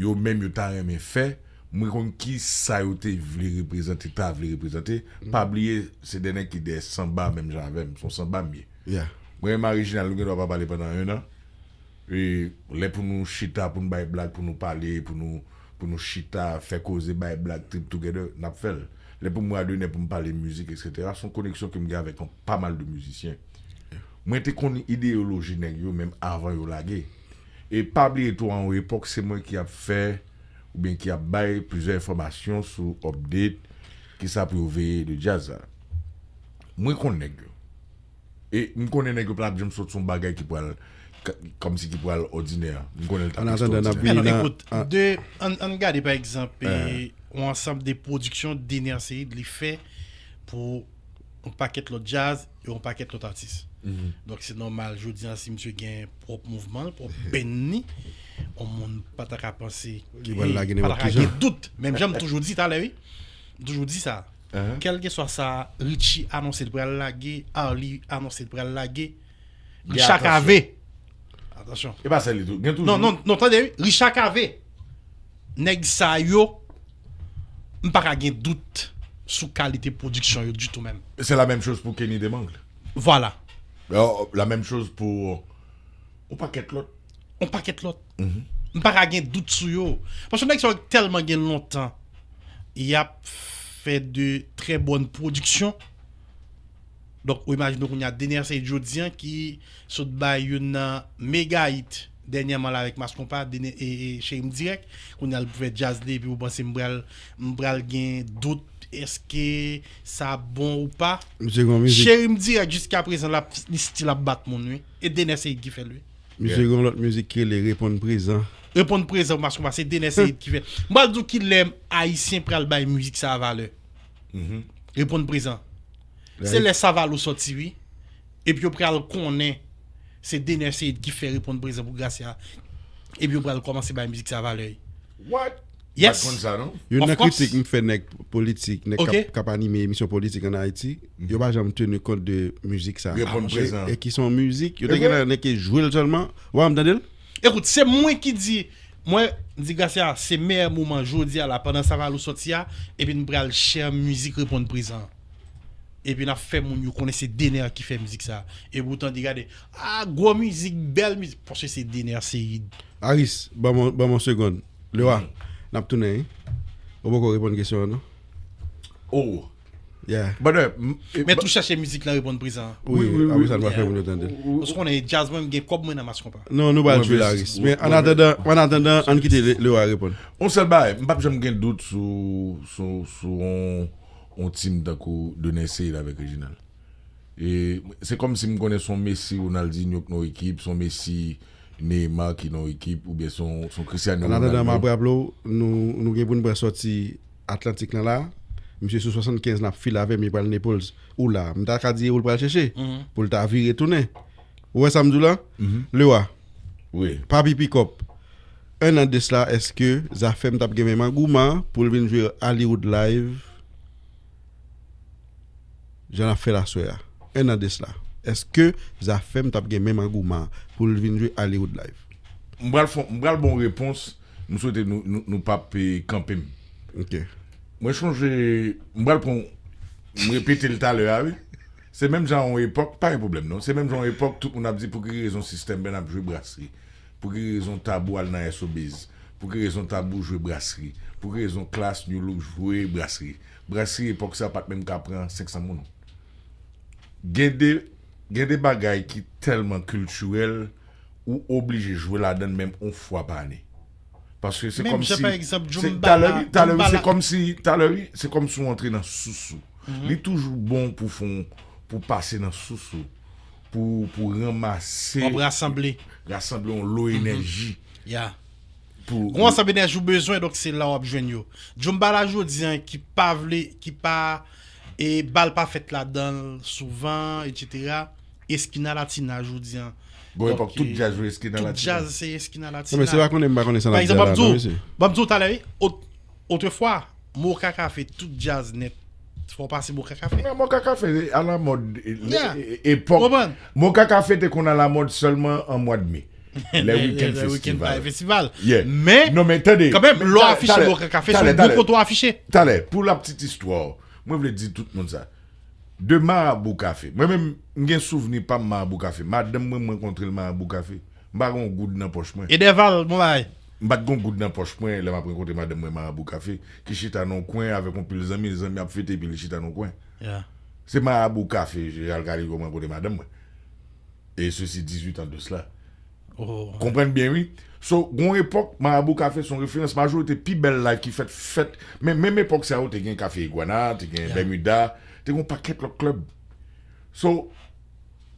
yo menm yo ta renmen fè, mwen konn ki sa yo te vle reprezante, ta vle reprezante. Pa bliye, se de nèg ki dèyè sanba menm jan avè m, se yon sanba m ye. Mwen renmen Reginald, nou gen dwa pa pale pandan en an. E lè pou nou chita, pou nou bay blag, pou nou pale, pou nou, pou nou chita, fè koze, bay blag, trip together, n ap fè l. Lè pou m wè Dener, pou m pale mizik, etsetera, se yon koneksyon ke m gen avèk yon, pa mal de mizisyen. Mwen te konn ideyoloji nèg yo menm avan yo lage. E pa bliye tou, a yon epòk, se mwen ki ap fè, oubyen ki ap bay plizyè enfòmasyon sou update, kisa pou yo veye de djaz la. Mwen konn nèg yo. E m konnen nèg yo pa t ap janm sot sou yon bagay ki pral, k-, kòmsi ki pral òdinè. M konnen l t ap reste òdinè. An atandan, n ap vini nan, ekout, de, ann, ann gade, pa egzanp, e, yon ansanm de pwodiksyon Dener Ceide li fè pou yon pakèt lòt djaz e yon pakèt lòt atis. Donk, se nòmal, jodi a, si misye gen pwòp mouvman l, pwòp band li, yon moun pa ta ka panse, ki pral lage nenpòt ki jan. Pa ta ka gen dout. Menm jan m toujou di talè, wi. M toujou di sa. Kèlkeswa sa Richie anonse l pral lage, Arly anonse l pral lage, Richard Cavé. Atansyon. E pa sèl li tou. Gen toujou. Non, non, non, tande, wi. Richard Cavé. Nèg sa yo, m pa ka gen dout. sou kalite pwodiksyon yo ditou menm. C'est la même chose pour Kenny Demangle. Vwala. Euh, La même chose pour un paquet l'autre. On pakèt lòt. M pa ka gen dout sou yo. Paske nèg sa yo tèlman gen lontan y ap fè de trè bòn pwodiksyon. Donk, ou imajine kounye a Dener Ceïd jodi a ki sot bay youn nan mega hit dènyèman la avèk Mass Konpa, Dener e, e Cheri M Dirèk. Kounye a l pou fè djaz li epi ou panse m pral m pral gen dout èske sa bon ou pa. Misye gen yon mizik. Cheri M Dirèk jiska prezan l ap li still ap bat moun wi. E Dener Ceïd ki fè l wi. Misye gen yon lòt mizik ki rele Reponn Prezan. Reponn prezan pou Mass Konpa se Dener Ceïd ki fè. M pral di w kilè Ayisyen pral bay mizik sa valè. Reponn prezan. Se lè Savalou sòti wi. Epi yo pral konnen se Dener Ceïd ki fè Reponn prezan pou Gracia. Epi yo pral kòmanse bay mizik sa valè. What? Yes. Pat konn sa non. Youn Of nan course. Kritik m fè nèg politik, nèg k Ok. ap- k ap anime emisyon politik an Ayiti, yo pa janm teni kont de mizik sa. Reponn prezan. E ki se yon mizik, yo E te gen vre? nan nèg ki jwe l sèlman. Ou pa m tande l? Ekout, se mwen ki di, mwen di Gracia, se meyè moman jodi a la pandan Savalou sòti a, epi n pral share mizik Reponn prezan. Epi n ap fè moun yo konnen se Dener ki fè mizik sa. Epi ou tande gade, ah gwo mizik, bèl mizik, paske se Dener Ceïd. Aris, ban m ban m yon segonn. Lewa, n ap tounen wi. Ou poko reponn kesyon an non? Oh. Yeah. Brother, m- e- Men tou chache mizik lan Reponn prezan. Wi, wi, apre wi. sa n pral fè moun yo tande l. Paske konnen jazz mwen m gen kòb mwen nan Mass Konpa. Non, nou pral Mwen jwe vle- la, Aris. Men an mwen- atandan, an atandan, ann kite Le- Lewa reponn. On sèl bagay, m p ap janm gen dout sou sou sou on on team tankou Dener Ceïd avèk Reginald. E se kòm si m konnen se on Messi Ronaldinho ki nan ekip, se on Messi Neymar ki nan ekip, oubyen se on se on Cristiano An atandan, m Ronaldo. ap raple w, nou nou gen pou n pran sòti Atlantik lan la. Misye sou swasannkenz l ap file avè m, li pral Naples. Ou la, m ta ka di ou l pral chèche pou l ta vire tounen. Ou wè sa m di w la? Lewa, Wi. Papi Pikòp. En an de sla, èske Zafèm t ap gen menm angouman pou l vin jwe Hollywood Live jan l ap fè l aswè a? En an de sla, èske Zafèm t ap gen menm angouman pou l vin jwe Hollywood Live? M pral fon- m pral bon repons. M swete nou nou, nou p ap eh, kanpe m. Ok. Mwen chonje, m pral pran, m repete l talè a wi. Se menm jan yon epòk, pa gen pwoblèm non. Se menm jan yon epòk, tout moun ap di pou ki rezon sistèm ben ap jwe brasri. Pou ki rezon Tabou al nan S-Obez. Pou ki rezon Tabou jwe brasri. Pou ki rezon Klass, New Look jwe brasri. Brasri epòk sa pa t menm ka pran senk san moun. Gen de, gen de bagay ki tèlman kiltirèl ou oblije jwe ladan l menm on fwa pa ane. Paske se Menm kòm jan si pa egzanp, se- Djoumbala, talè wi, talè wi, Djoumbala. Se kòm si talè wi, se kòm si w antre nan sous ou. Li toujou bon pou fon pou pase nan sous ou, pou pou ranmase, W ap rasanble. Rasanble yon lo enèji. Ya. Pou Gon ansanm enèji ou bezwen, donk se la w ap jwenn yo. Djoumbala jodi an ki pa vle, ki pa e bal pa fèt ladan l souvan, etsetera. Eskina Latina jodi an. Bon, epòk Donk, tout djaz jwe Eskina tout Latina. Djaz se Eskina Latina. Non, men se pa konnen m pa konnen sa n Pa ap di egzanp, la m ap di non, w, mesye. m ap di w talè wi, ot- otrefwa, Moka Kafe, tout djaz nèt. Fò w pase Moka Kafe. Men Moka Kafe alamòd e- Yeah. e- epòk. Konprann? Moka Kafe te konn alamòd sèlman an mwa de me. Lè Weekend Lè Weekend Festival. Festival. Yeah. Men, Non, men tande. Kanmenm, lè w Talè, afiche talè, Moka Kafe, se talè, yon gwo talè. kote w afiche. Talè, pou la petite histoire, mwen vle di tout moun sa. De Marabou Kafe. Mwen menm, m gen souvni pa m Marabou Kafe. Madanm mwen, mwen kontre l Marabou Kafe. M pa gen yon goud nan pòch mwen. Edeval, bon bagay. M pa t gen yon goud nan pòch mwen lè m ap rankontre madanm mwen Marabou Kafe, ki chita nan yon kwen avèk yon pil zanmi, zanmi ap fete epi li chita nan yon kwen. Ya. Se Marabou Kafe, Jeral Kaliko, mwen rankontre madanm mwen. E sesi dizuit an de sla. Oh. Konprann byen wi. So, gon epòk, Marabou Kafe se yon referans, majorite pi bèl live ki fèt, fèt. Men menm epòk sa yo, te gen Kafe Iguana, te gen Yeah. Bermuda, te gen yon pakèt lòt klèb. So,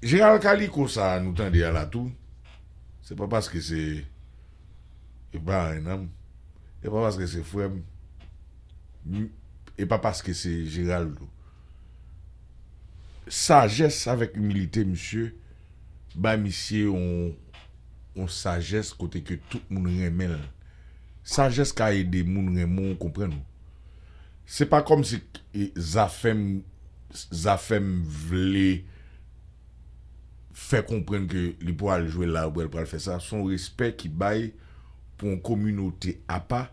Jeral Kaliko sa a nou tande a la tou, se pa paske se, e pa anyen nan m, e pa paske se frè m, m- e pa paske se Jeral tou. Sajès avèk imilite, misye, bay misye yon, yon sajès kote ke tout moun renmen l. Sajès ka ede moun renmen w, konprann ou. Se pa kòmsi e, Zafèm, Zafèm vle fè konprann ke li pral jwe la, ou pral fè sa. Se yon respè ki bay pou yon kominote apa,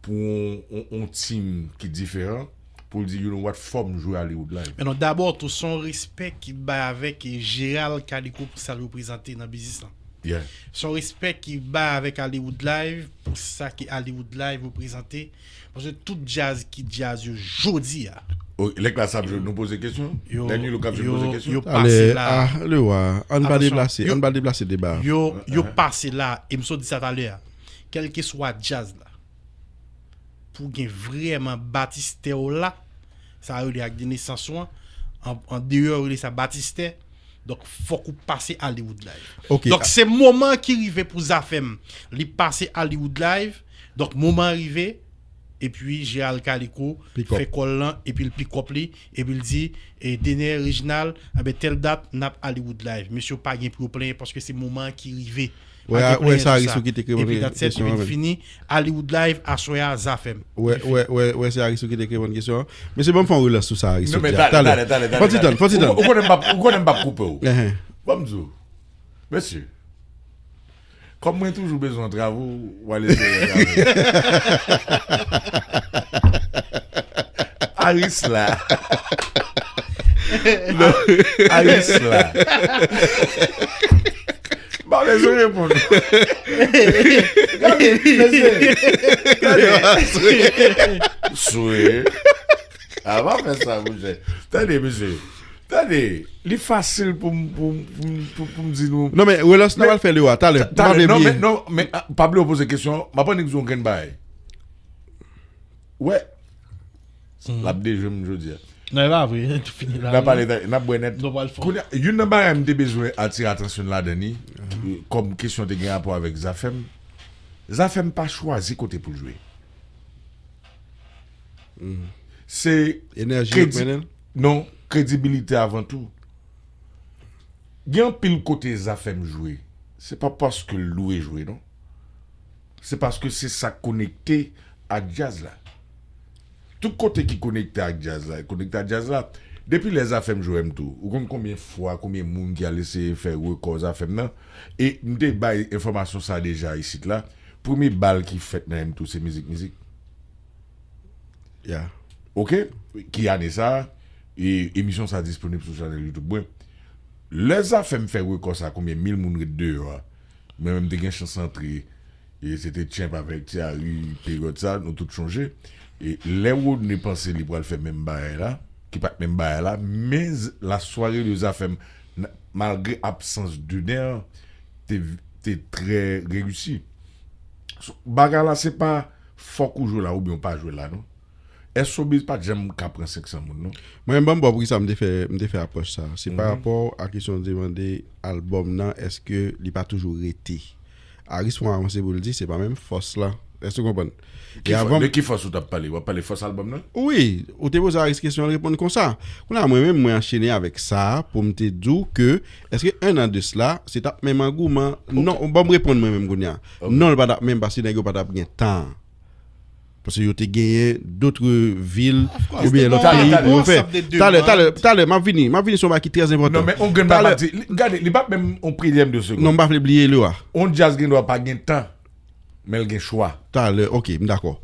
pou yon, yon, yon team ki diferan, pou l di, you know what, fò m jwe Hollywood Live. Men non, dabò tou, se yon respè ki bay avèk Gérald Calico pou sa l reprezante nan biznis lan. Yeah. Se yon respè ki bay avèk Hollywood Live pou sa ke Hollywood Live reprezante. Paske tout djaz ki djaz yo jodi a. Oh, lè klas ap jwe, nou poze kesyon? Yo, Daniel, ou k ap jwe, yo, poze kesyon? Yo pase la. Ah, le wa, ann pa deplase, ann pa deplase deba. Yo, yo pase la, e m sot di sa talè a. Kèlkeswa djaz la, pou gen vrèman batistè w la, sa rele ak de nesans ou an, an, an deyò yo rele sa batistè, donk fòk ou pase Hollywood Live. Ok. Donk se moman ki rive pou Zafèm, li pase Hollywood Live, donk moman an rive, epi Gérald Calico fè kòl lan, epi l pikòp li, epi l di, e, Dener, Reginald, anben tèl dat, n ap Hollywood Live. Mesye yo pa gen pou yo plenyen paske se moman an ki rive. Wè, wè, se Aris ou ki te k reponn kesyon an menm. Epi dat sèt, epi n fini, Hollywood Live, aswè a, Zafèm. Wè, wè, wè, wè, se Aris ou ki te k reponn kesyon an. Mesye, ban m fè yon relans sou sa Aris sot di a. Talè, talè, talè, talè. Fò ti tann, fò ti tann. Ou konnen m p ap, ou konnen m p ap koupe w. Ban m di w. Mesye, kòm mwen toujou bezwen travay, w ale eseye travay. Aris la. Non, Aris la. Ba w lèzon reponn. Gade, mesye. Gade. Swe. A, pa fè sa, monchè. Tande, mesye. Tande, li fasil pou m, pou m, pou m, pou, pou m di nou. Non, men, relans nou pral fè li a talè. Talè, non, men, non, men, ah, pa bliye w poze kesyon, m ap annik di w yon grenn bagay. Wè. L ap dejwe m jodi a. Non, e pa vre. Tou fini la. N a pale, n ap bwè nèt. Kounye a, youn nan bagay m te bezwen atire atansyon n ladan li, kòm kesyon te gen rapò avèk Zafèm. Zafèm pa chwazi kote pou l jwe. Se kredi-, non, kredibilite avan tou. Gen anpil kote Zafèm jwe. Se pa paske l dwe jwe, non. Se paske se sa k konekte ak djaz la. Tout kote ki konekte ak djaz la, konekte ak djaz la. Depi lè Zafèm jwe m tou, ou konn konbyen fwa, konbyen moun ki al eseye fè rekò Zafèm nan? E m te bay enfòmasyon sa deja isit la. Premye bal ki fèt nan M tou se mizik, mizik. Ya. Oke? Ki ane sa? E emisyon sa disponib sou chanèl YouTube mwen. Lè Zafèm fè rekò sa, konbyen mil moun ret deyò a? Mwen menm te gen chans antre. E se te Tchenp avèk Thierry, peryòd sa, nou tout chonje. E lè Rodney panse li pral fè menm bagay la, ki pa t menm bagay la, men z-, la soirée de Zafèm, n-, malgre absans Dener, te, te trè reyisi. So, bagay la, se pa fòk ou jwe la oubyen ou pa jwe la, non. Èske Obez pa t janm ka pran senk san moun, non? Mwen menm, ban m ba w poukisa m te fè, m te fè apwòch sa. Se pa rapò a kesyon de mande albòm nan, èske li pa toujou rete? Aris fè yon avanse pou l di, se pa menm fòs la. Èske w konprann? E avan m... De ki fòs ou t ap pale? W ap pale fòs albòm nan? Wi, ou te poze Aris kesyon, l reponn konsa. Kounye a, mwen menm, mwen anchene avèk sa pou m te di w ke, èske en an de sila, se t ap menm angouman? Non, ban m reponn mwen menm kounye a. Non, l pa t ap menm paske nèg yo pa t ap gen tan. Paske yo te genyen dòt vil oubyen lòt peyi pou yo fè. Talè, talè, talè, m ap vini, m ap vini sou yon bagay ki trè enpòtan. Non, men on grenn bagay m ap di, li, gade, li p ap menm on priyèm de segonn. Non, m pa vle bliye li a. On djaz gen dwa pa gen tan, men l gen chwa. Talè, oke, m dakò.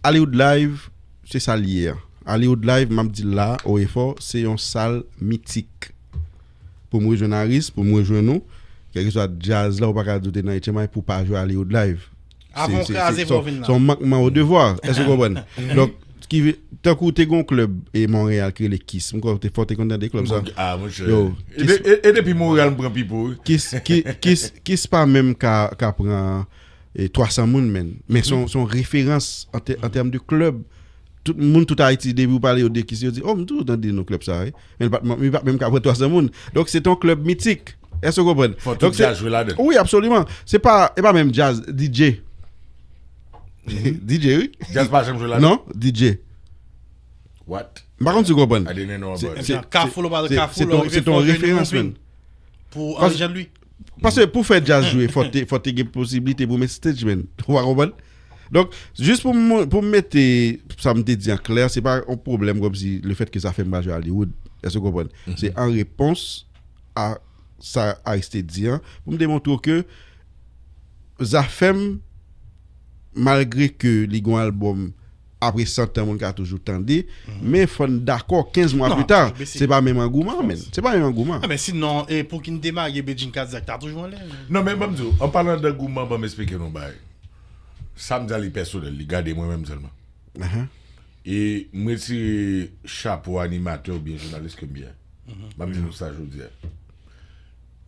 Hollywood Live, se sa l ye a. Hollywood Live, m ap di l la, o e fò, se yon sal mitik. Pou m rejwenn Aris, pou m rejwenn ou, kèlkeswa djaz la, ou pa ka di w te nan H M I pou w pa jwe Hollywood Live. Avan w kraze fò w vin la. Se yon mankman o devwa. Èske w konprann? Donk, ki vle, tankou te gen yon klèb e Monreyal ki rele Kiss. M kwè w te fò te konn tande klèb sa. Ah, monchè. Yo, e, e, e depi Monreyal m pran pipo, wi. Kiss, ki, Kiss, Kiss pa menm ka, ka pran, e, twa san moun, menn. Men se yon, se yon referans an tè-, an tèm de klèb. Tout moun, tout Ayiti, depi w pale yo de Kiss, yo di, "Oh, m toujou tande non klèb sa, wi." Men li pa t, li pa t menm ka pran twa san moun. Donk, se te yon klèb mitik. Èske w konprann? Fò tout djaz jwe ladan. Wi, absoliman. Se pa, e pa menm djaz, D J. D J, wi. Djaz pa janm jwe ladan? Non, D J. What? M pa konn si w konprann. I didn't know about it. Kafou, lè w pale Kafou, lè w rive fò jwenn yon vin pou Henri Jean Louis. Paske pou fè djaz jwe, fò te, fò te gen posiblite pou met stage, menn. Ou pa konprann? Donk, jis pou m, pou m mete sa m te di an klè, se pa yon pwoblèm kòmsi lefètke Zafèm pa jwe Hollywood. Èske w konprann? Se an repons a sa Aris te di an, pou m demontre w ke Zafèm, malgre ke li gen yon albòm apre san tan, moun ka toujou tande, men fò n dakò kenz mwa pita, se pa menm angouman, men. Se pa menm angouman. Ah, men sinon, e pou ki n demare Bedjine Cadillac, ta toujou anlè. Non, men ban m di w, an palan dangouman, ban m esplike nou bagay. Sa m di a li pèsonèl, li gade mwen menm sèlman. E m retire chapo animatè oubyen jounalis ke m ye. M ap di nou sa jodi a.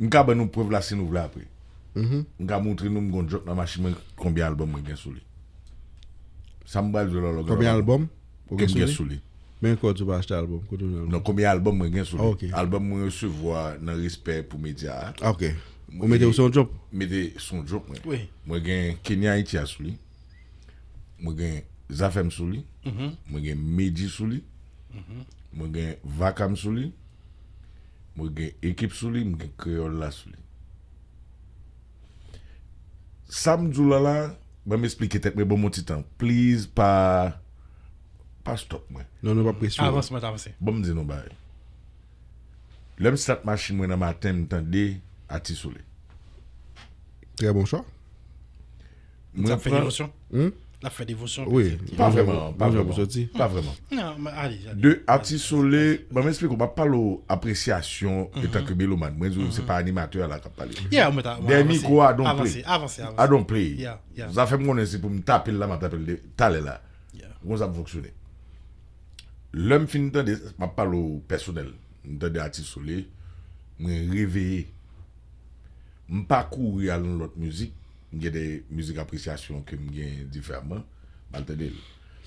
M ka ban nou prèv la si nou vle apre. M ka montre nou m gon djòk nan machin mwen konbyen albòm mwen gen sou li. Sa m pral di w la lògè. Konbyen albòm ou gen sou li? Men kòd ou pa achte albòm, kote ou nan albòm? Non, konbyen albòm mwen gen sou li? Ah, ok. Albòm mwen resevwa nan respè pou medya a. Ah, ok. Ou mete ou se yon djòk? Mete se yon djòk mwen. Wi. Mwen gen Kenya Ayiti a sou li. Mwen gen Zafèm sou li. Mwen gen Medi sou li. Mwen gen Vakam sou li. Mwen gen Ekip sou li, mwen gen Kreyòl la sou li. Sa m di w la la, ban m esplike tèt mwen, ban m yon ti tan. Please, pa, pa stop mwen. Non, nou p ap presye w. Avanse, mwen t avanse. Ban m di nou bagay. Lè m stat machin mwen nan maten, m tande Ati Sole. Trè bon chwa. Mwen ap fè pran devosyon. Hmm? L ap fè devosyon, wi, petèt. Pa vrèman, pa vrèman. Pa vrèman. Non, men ale, ale. De Ati Sole, ban m esplike w, m ap pale w apresyasyon antanke melomàn. Mwen di w, se pa animatè a la k ap pale. Yeah, mwen ta, dèyè mikwo a, I don't play. Avanse, avanse, avanse. I don't play. Yeah, yeah. Zafè m konnen se pou m tape l la, m ap tape l de, talè la. Yeah. Ou konn sa m fonksyone. Lè m fin tande, m ap pale w pèsonèl. M tande Ati Sole, mwen reveye. M pa kouri al nan lòt mizik. M gen de mizik apresyasyon ke m gen diferaman. M al tande l.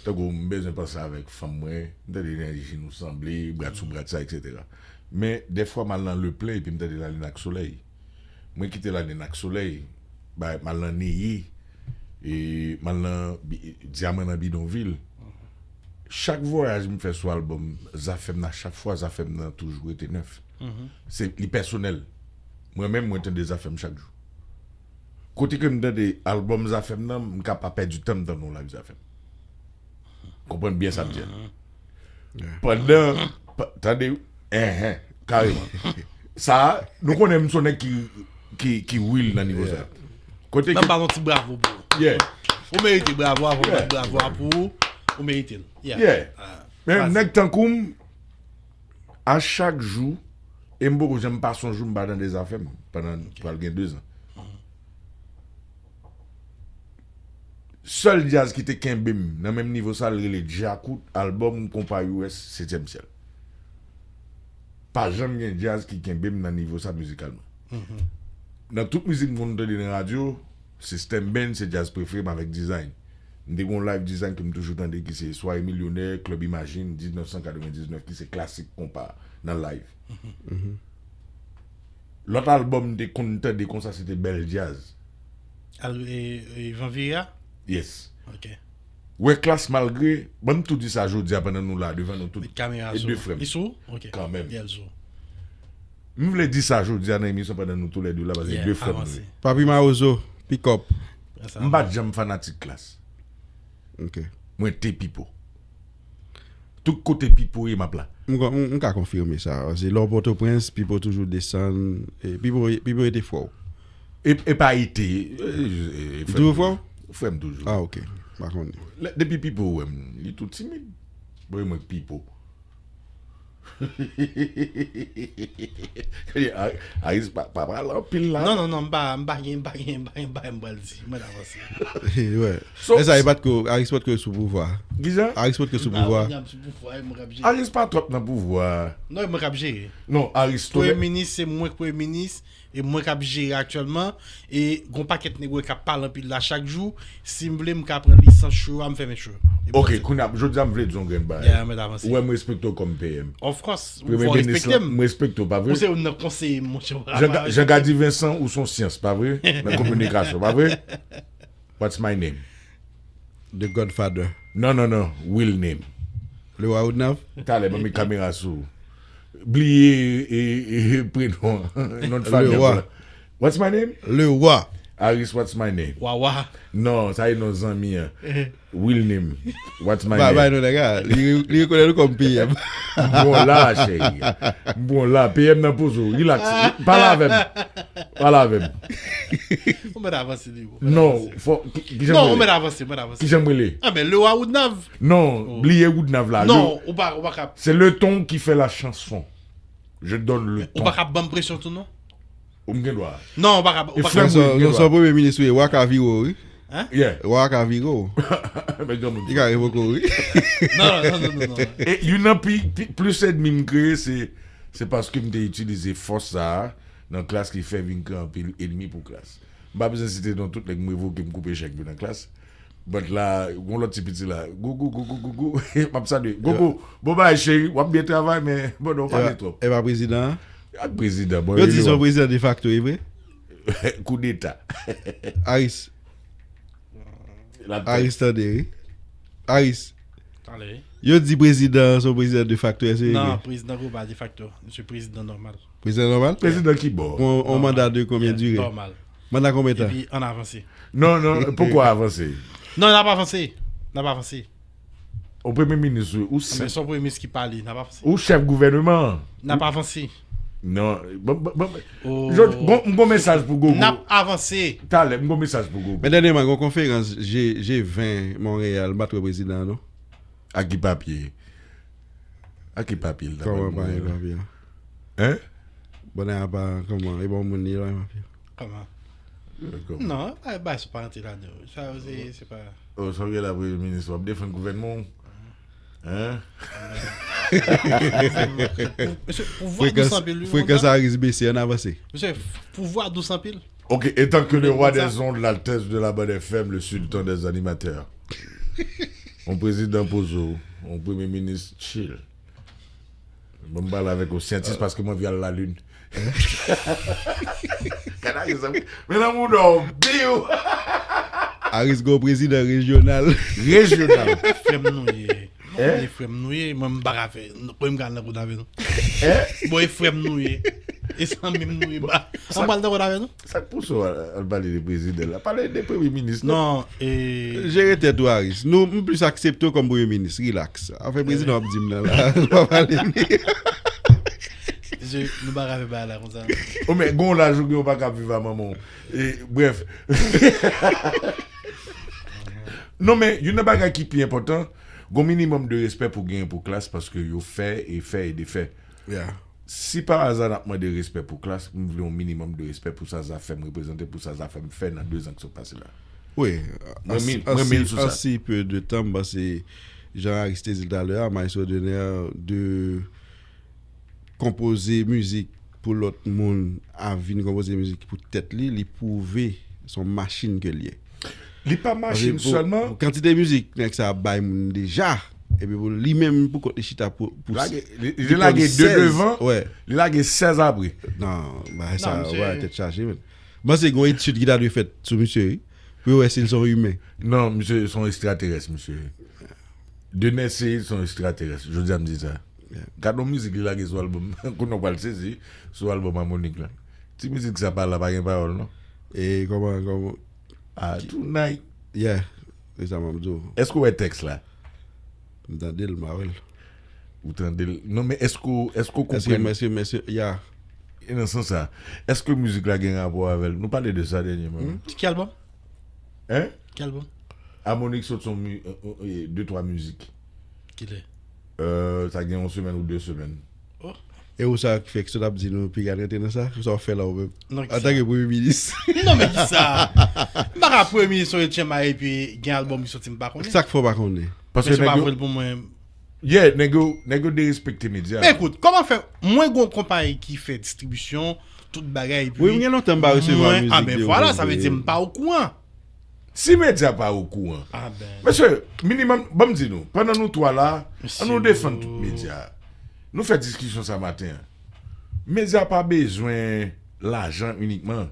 Tankou m bezwen panse avèk fanm mwen, m tande Enèji, nou sanble, Brat sou Brat sa, etsetera. Men dèfwa m al nan Leplen epi m tande Lalin ak Solèy. Mwen kite Lalin ak Solèy, bay, m al nan Neye, e, m al nan bi-, Dyaman nan Bidonvil. Chak vwayaj m fè sou albòm Zafèm nan, chak fwa Zafèm nan toujou rete nèf. Se, li pèsonèl. Mwen menm, mwen tande Zafèm chak jou. Kote ke m tande albòm Zafèm nan, m ka pa pèdi tan m tande yon live Zafèm. Konprann byen sa m di a. Pandan, pa, tande, enhen, kareman. Sa, nou konnen m se yon nèg ki, ki, ki real nan nivo sa. Kote ke. Ban m ba yon ti bravo pou ou. Yeah. Ou merite bravo a, fò m bat bravo a pou ou. Ou merite l. Yeah. Yeah. Men nèg tankou m, a chak jou, e m poko janm pase yon jou m pa tande Zafèm pandan pral gen de zan. Sèl djaz ki te kenbe m nan menm nivo sa, l rele Djakout, albòm Konpa U S, Setyèm Syèl. Pa janm gen djaz ki kenbe m nan nivo sa mizikalman. Nan tout mizik m konn tande nan radyo, se Stem Band, se djaz prefere m avèk Design. M te gen yon live Design ke m toujou tande ki se Soirée Millionnaire, Club Imagine, diznèf san katrevendiznèf, ki se klasik konpa nan live. Lòt albòm m te konn tande konsa, se te Bèl Djaz. Al, e, e, Van Vire a? Yes. Ok. Wè Klass, malgre, ban m tou di sa jodi a pandan nou la devan nou tout. Met kamera e sou de frè m. Li sou? Ok. Kanmenm. Yeah, l sou. M vle di sa jodi a nan emisyon pandan nou toulède la, paske de frè m nou ye. Papi Mawozo, pick up. M pa t janm fanatik Klass. Ok. Mwen te Pipo. Tout kote Pipo ye, m ap la. M, m, m ka konfime sa. Paske lè w Pòtoprens, Pipo toujou desann. E Pipo, Pipo rete frè w. E, e pa ete. E, e, e, li toujou frè w? Frè m toujou. Ah, ok. M pa konnen. Lè, depi Pipo wè m, li tou timid. Bon, e mwen k Pipo. Aris pa, pa pral anpil la. Non, non, non, m pa, m pa gen, m pa gen, m pa gen bagay m pral di. Mwen avanse. Wè. So, e sa, e pa t ko, Aris pa t ko sou pouvwa. Kijan? Aris pa t ko sou pouvwa. Aris pa twòp nan pouvwa. Non, e mwen k ap jere. Non, Aris. Premye minis, se mwen k premye minis. E mwen k ap jere aktyèlman, e gon pakèt negwè k ap pale anpil la chak jou. Si m vle, m ka pran lisans show a, m fèmen show. Ok, kounye a, jodi a, m vle di yon grenn bagay. Yeah, mèt avanse. Ou wè, m respekte w kòm P M. Of course, fò w respekte m. M respekte w, pa vre? Ou se youn nan konseye m, monchè. Jean Ga-, Jean Gady Vincent, ou se yon syans, pa vre? Nan kominikasyon, pa vre? What's my name? The Godfather. Non, non, non. Real name. Leroy Woodnav? Talè, ban m met kamera sou ou. Bliye, e, e, prenon an. Non de fanmi an. Leroy. What's my name? Leroy. Aris, what's my name? Wawa. Non, sa e non zanmi an. Real name. What's my Ba bay name? Non nèg la. Li li rekonèt ou kòm P M. M bon la, cheri. M bon la, P M nan pozo. Relax. Pale avè m. Pale avè m. Ou mèt avanse li. Non, fò ki ki jan Non, ou m mèt rele? Avanse, ou mèt avanse. Ki jan m rele? Ah ben, le roi Woodnav. Non, bliye Woodnav la. Non, ou pa ou pa kap. C'est le ton qui fait la chanson. Je donne le Ou ton. Pa kap ban m presyon tou non. Ou m gen dwa. Non, ou pa kap. Ou E pa frè kap. m, wi, m gen Yon dwa. Premye Minis wi, wa ka vire w wi. Yeah. Wa ka vire w. Men granmoun. Li ka revoke w wi. Non, non, non, non, non. E youn nan pi, pi plis ènmi m kreye se se paske m te itilize fòs sa a nan klas ki fè vin kreye anpil ènmi pou klas. M pa bezwen site non tout nèg m revoke m koupe chèk yo nan klas. But la, gon lòt ti piti la. Gougou, gougou, gougou. M ap salye. Gougou, bon bagay cheri, w ap byen travay men bon non, w pale twòp. E pa prezidan an? Ak prezidan, bon. Yo di se yon prezidan defakto, e vre? Koudeta. Aris. L ap Aris tande wi. Aris. Ale. Yo di prezidan se yon prezidan defakto, èske e Non, vre? Prezidan Goba defakto. Misye prezidan nòmal. Prezidan nòmal? Prezidan ki bò? Yon yon manda de konbyen dire? Nòmal. Manda konbyen tan? Epi an avanse. Non, non, poko avanse. Non, n ap avanse. N ap avanse. Ou premye minis, wi, ou Men se yon premye minis ki pale, n ap avanse. Ou chèf gouvènman. N ap avanse. Non, bon, bon, bon, Oh. Jod, gon, m gon mesaj pou Gogo. N ap avanse. Talè, m gon mesaj pou Gogo. Men dènyèman, gon konferans G, G ven Monreyal, m pa t wè prezidan an, non. A ki papye? A ki papye l t ap Kòman al pa gen Monreyal? Papye an? Hein? Bon, nan pa, kòman? E bon, moun li la, Papye. Kòman? Dakò. Non, bay, bay, se pa antre ladan. Sa, se, se pa. Oh, sa w gen la, premye minis, w ap defann gouvènman w? Hein? Mesye, pouvwa dous anpil, wi. Frekans Aris bese, ann avanse. Mesye, pouvwa dous anpil. Ok, étant que le roi des ondes, l'altesse de la bande F M, le sultan des animateurs. On président pozo, on premye minis chill. Bon, m pale avèk yon syantis paske m anvi al lalin. Gade rezon. Men nan moun ou biw. Aris gon prezidan rejyonal. Rejyonal. Frè m nou ye. Non, e frè m nou ye, mwen m pa ka fè. Mwen m ka nan kont avè nou. Bon, e frè m nou ye. E zanmi m nou ye. Ba, an pral nan kont avè nou. Sa k pouse w al al pale de prezidan la? Pale de premye minis non. Non, e Jere tèt ou, Aris. Nou, m plis aksepte w kòm premye minis. Relax. Afè prezidan w ap di m nan la. Pa pale li. Je, nou pa ka fè bagay la konsa. O men, gon laj ou gen, ou pa ka viv a manman w. E, brèf. Non, men, youn nan bagay ki pi enpòtan, gon minimòm de respè pou genyen pou klas paske yo fè e fè e defè. Yeah. Si pa aza n ap mande respè pou klas, m vle yon minimòm de respè pou sa Zafèm reprezante, pou sa Zafèm fè nan dezan ki sot pase la. Wi. Mwen mil- mwen mil sou sa. An si peu de tan, m panse, jan Aris te di l talè a, Maestro Dener de konpoze mizik pou lòt moun a vin konpoze mizik pou tèt li, li pwouve se yon machin ke l ye. Li pa machin Paske pou- sèlman. Pou kantite mizik nèg sa ap bay moun deja, epi pou li menm pou kont li chita pou pou Lage, li, li pou lage kont de sèz. Devan, Wè. Li lage sèz apre. Non, bagay sa, Non, misye- wè, tèt chaje, men. M panse gon etid ki ta dwe fèt sou misye, wi. Pou yo wè si l se yon imen. Non, misye se yon ekstraterès, misye. Dener se se yon ekstraterès. Jodi a m di sa. Gad yon mizik li lage sou albòm. Kounye w pral sezi sou albòm Harmonik la. Ti mizik sa pa la, pa gen pawòl, non. E kòman, kòman? Ah, tonight. Yeah. Se sa m ap di w. Èske w wè tèks la? M tande l, m pa wè l. Ou tande l? Non, men èske w, èske w Èske, konprann? èske, èske, ya. E nan sans sa, èske mizik la gen rapò avè l? Nou pale de sa dènyèman. Hmm? Ki albòm? Hein? Ki albòm? Harmonik sot son mi- euh, euh, euh, de twa mizik. Kilè? Euh, sa gen yon semèn ou de semèn. E ou sa ki fè ki sot ap di nou piga rete nan sa? Ou sa w fè la ou menm? Non, ki Antanke premye minis. Non, men ki sa? M pa ka premye minis yon etyèm a epi gen albòm ki soti m pa konnen. Sa k fè w pa konnen? Paske Mesye pa nèg yo, vre l pou mwen. Yeah, nèg yo, nèg yo derespekte medya. Men ekout, kòman fè? Mwen gon konpayi ki fè distribisyon, tout bagay, epi Wi, m gen lontan m pa resevwa mwen, mizik ah, ben de vwala, moun, sa vle de- di m pa okouran. Si medya pa okouran. Ah, ben. Mesye, minimòm, ban m di nou, pandan nou twa la, Mesye, an nou defann tout yo- medya. Nou fè diskisyon sa maten an. Medya pa bezwen lajan inikman.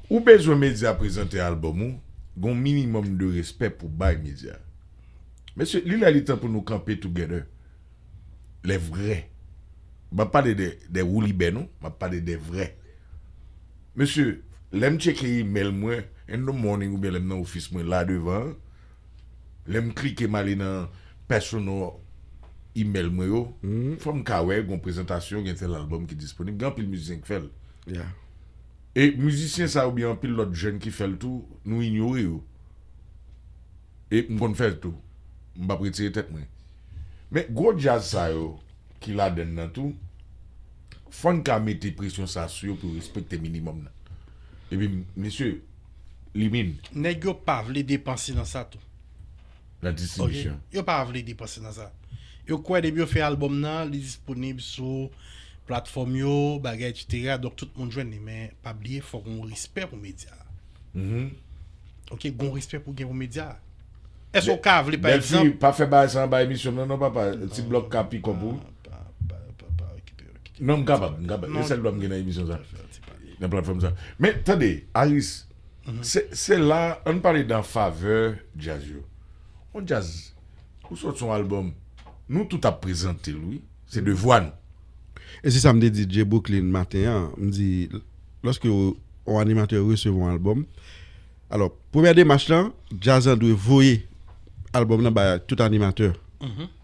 Ou bezwen medya prezante albòm ou, gon minimòm de respè pou bay medya. Mesye, li lè li tan pou nou kanpe together. Les vrais. M pa pale de, de woulibè non, m ap pale de vrè. Mesye, lè m tcheke email mwen, in the morning oubyen lè m nan ofis mwen la devan, lè m klike m ale nan personal email mwen yo, fò m ka wè gon prezantasyon, gen tèl albòm ki disponib, gen anpil mizisyen ki fè l. E mizisyen sa oubyen anpil lòt jèn ki fè l tou, nou inyore yo. E m konn fè l tou. M p ap retire tèt mwen. Men gwo djaz sa yo ki ladann nan tou, fò n ka mete presyon sa sou yo pou yo respekte minimòm nan. Epi, mesye, li min. Nèg yo pa vle depanse nan sa tou. Nan distribisyon. Yo pa vle depanse nan sa. Yo kwè depi yo fè albòm nan, li disponib sou platfòm yo, bagay, etsetera. Donk, tout moun jwenn li. Men, pa bliye, fòk gon respè pou medya a. Ok, gon respè pou gen pou medya a. Èske w ka vle, pa egzanp, pa fè bagay sa anba emisyon m nan, non, papa. Ti blòk ka pi kòb ou. Non, m kapab, m kapab. E sèl dwa m gen nan emisyon sa. Nan platfòm sa. Men, tande, Aris, se, se la, ann pale dan favè djaz yo. On djaz, ou sòti on albòm, nou tout ap prezante l, wi. Se devwa nou. E se sa m te di Jay Brooklyn maten an. M di, lòske on animatè resevwa on albòm, alò, premyè demach lan, djaz lan dwe voye albòm nan bay tout animatè.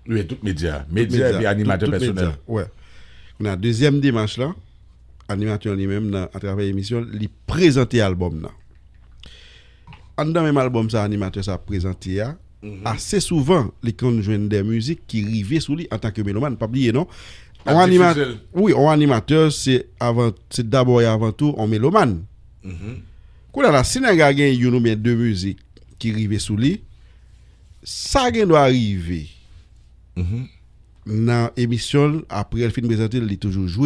Wi, tout medya. Medya epi animatè pèsonèl. Wè. Kounye a, dezyèm demach lan, animatè an li menm, nan, atravè emisyon, li prezante albòm nan. Anndan menm albòm sa animatè sa prezante a, ase souvan, li konn jwenn de mizik ki rive sou li antanke meloman. Pa bliye, non. On anima-, wi, on animatè, se avan, se dabò e avan tou on meloman. Kounye a la, si nèg la gen youn oubyen de mizik ki rive sou li, sa gen dwa rive nan emisyon l, apre l fin prezante l, li toujou jwe.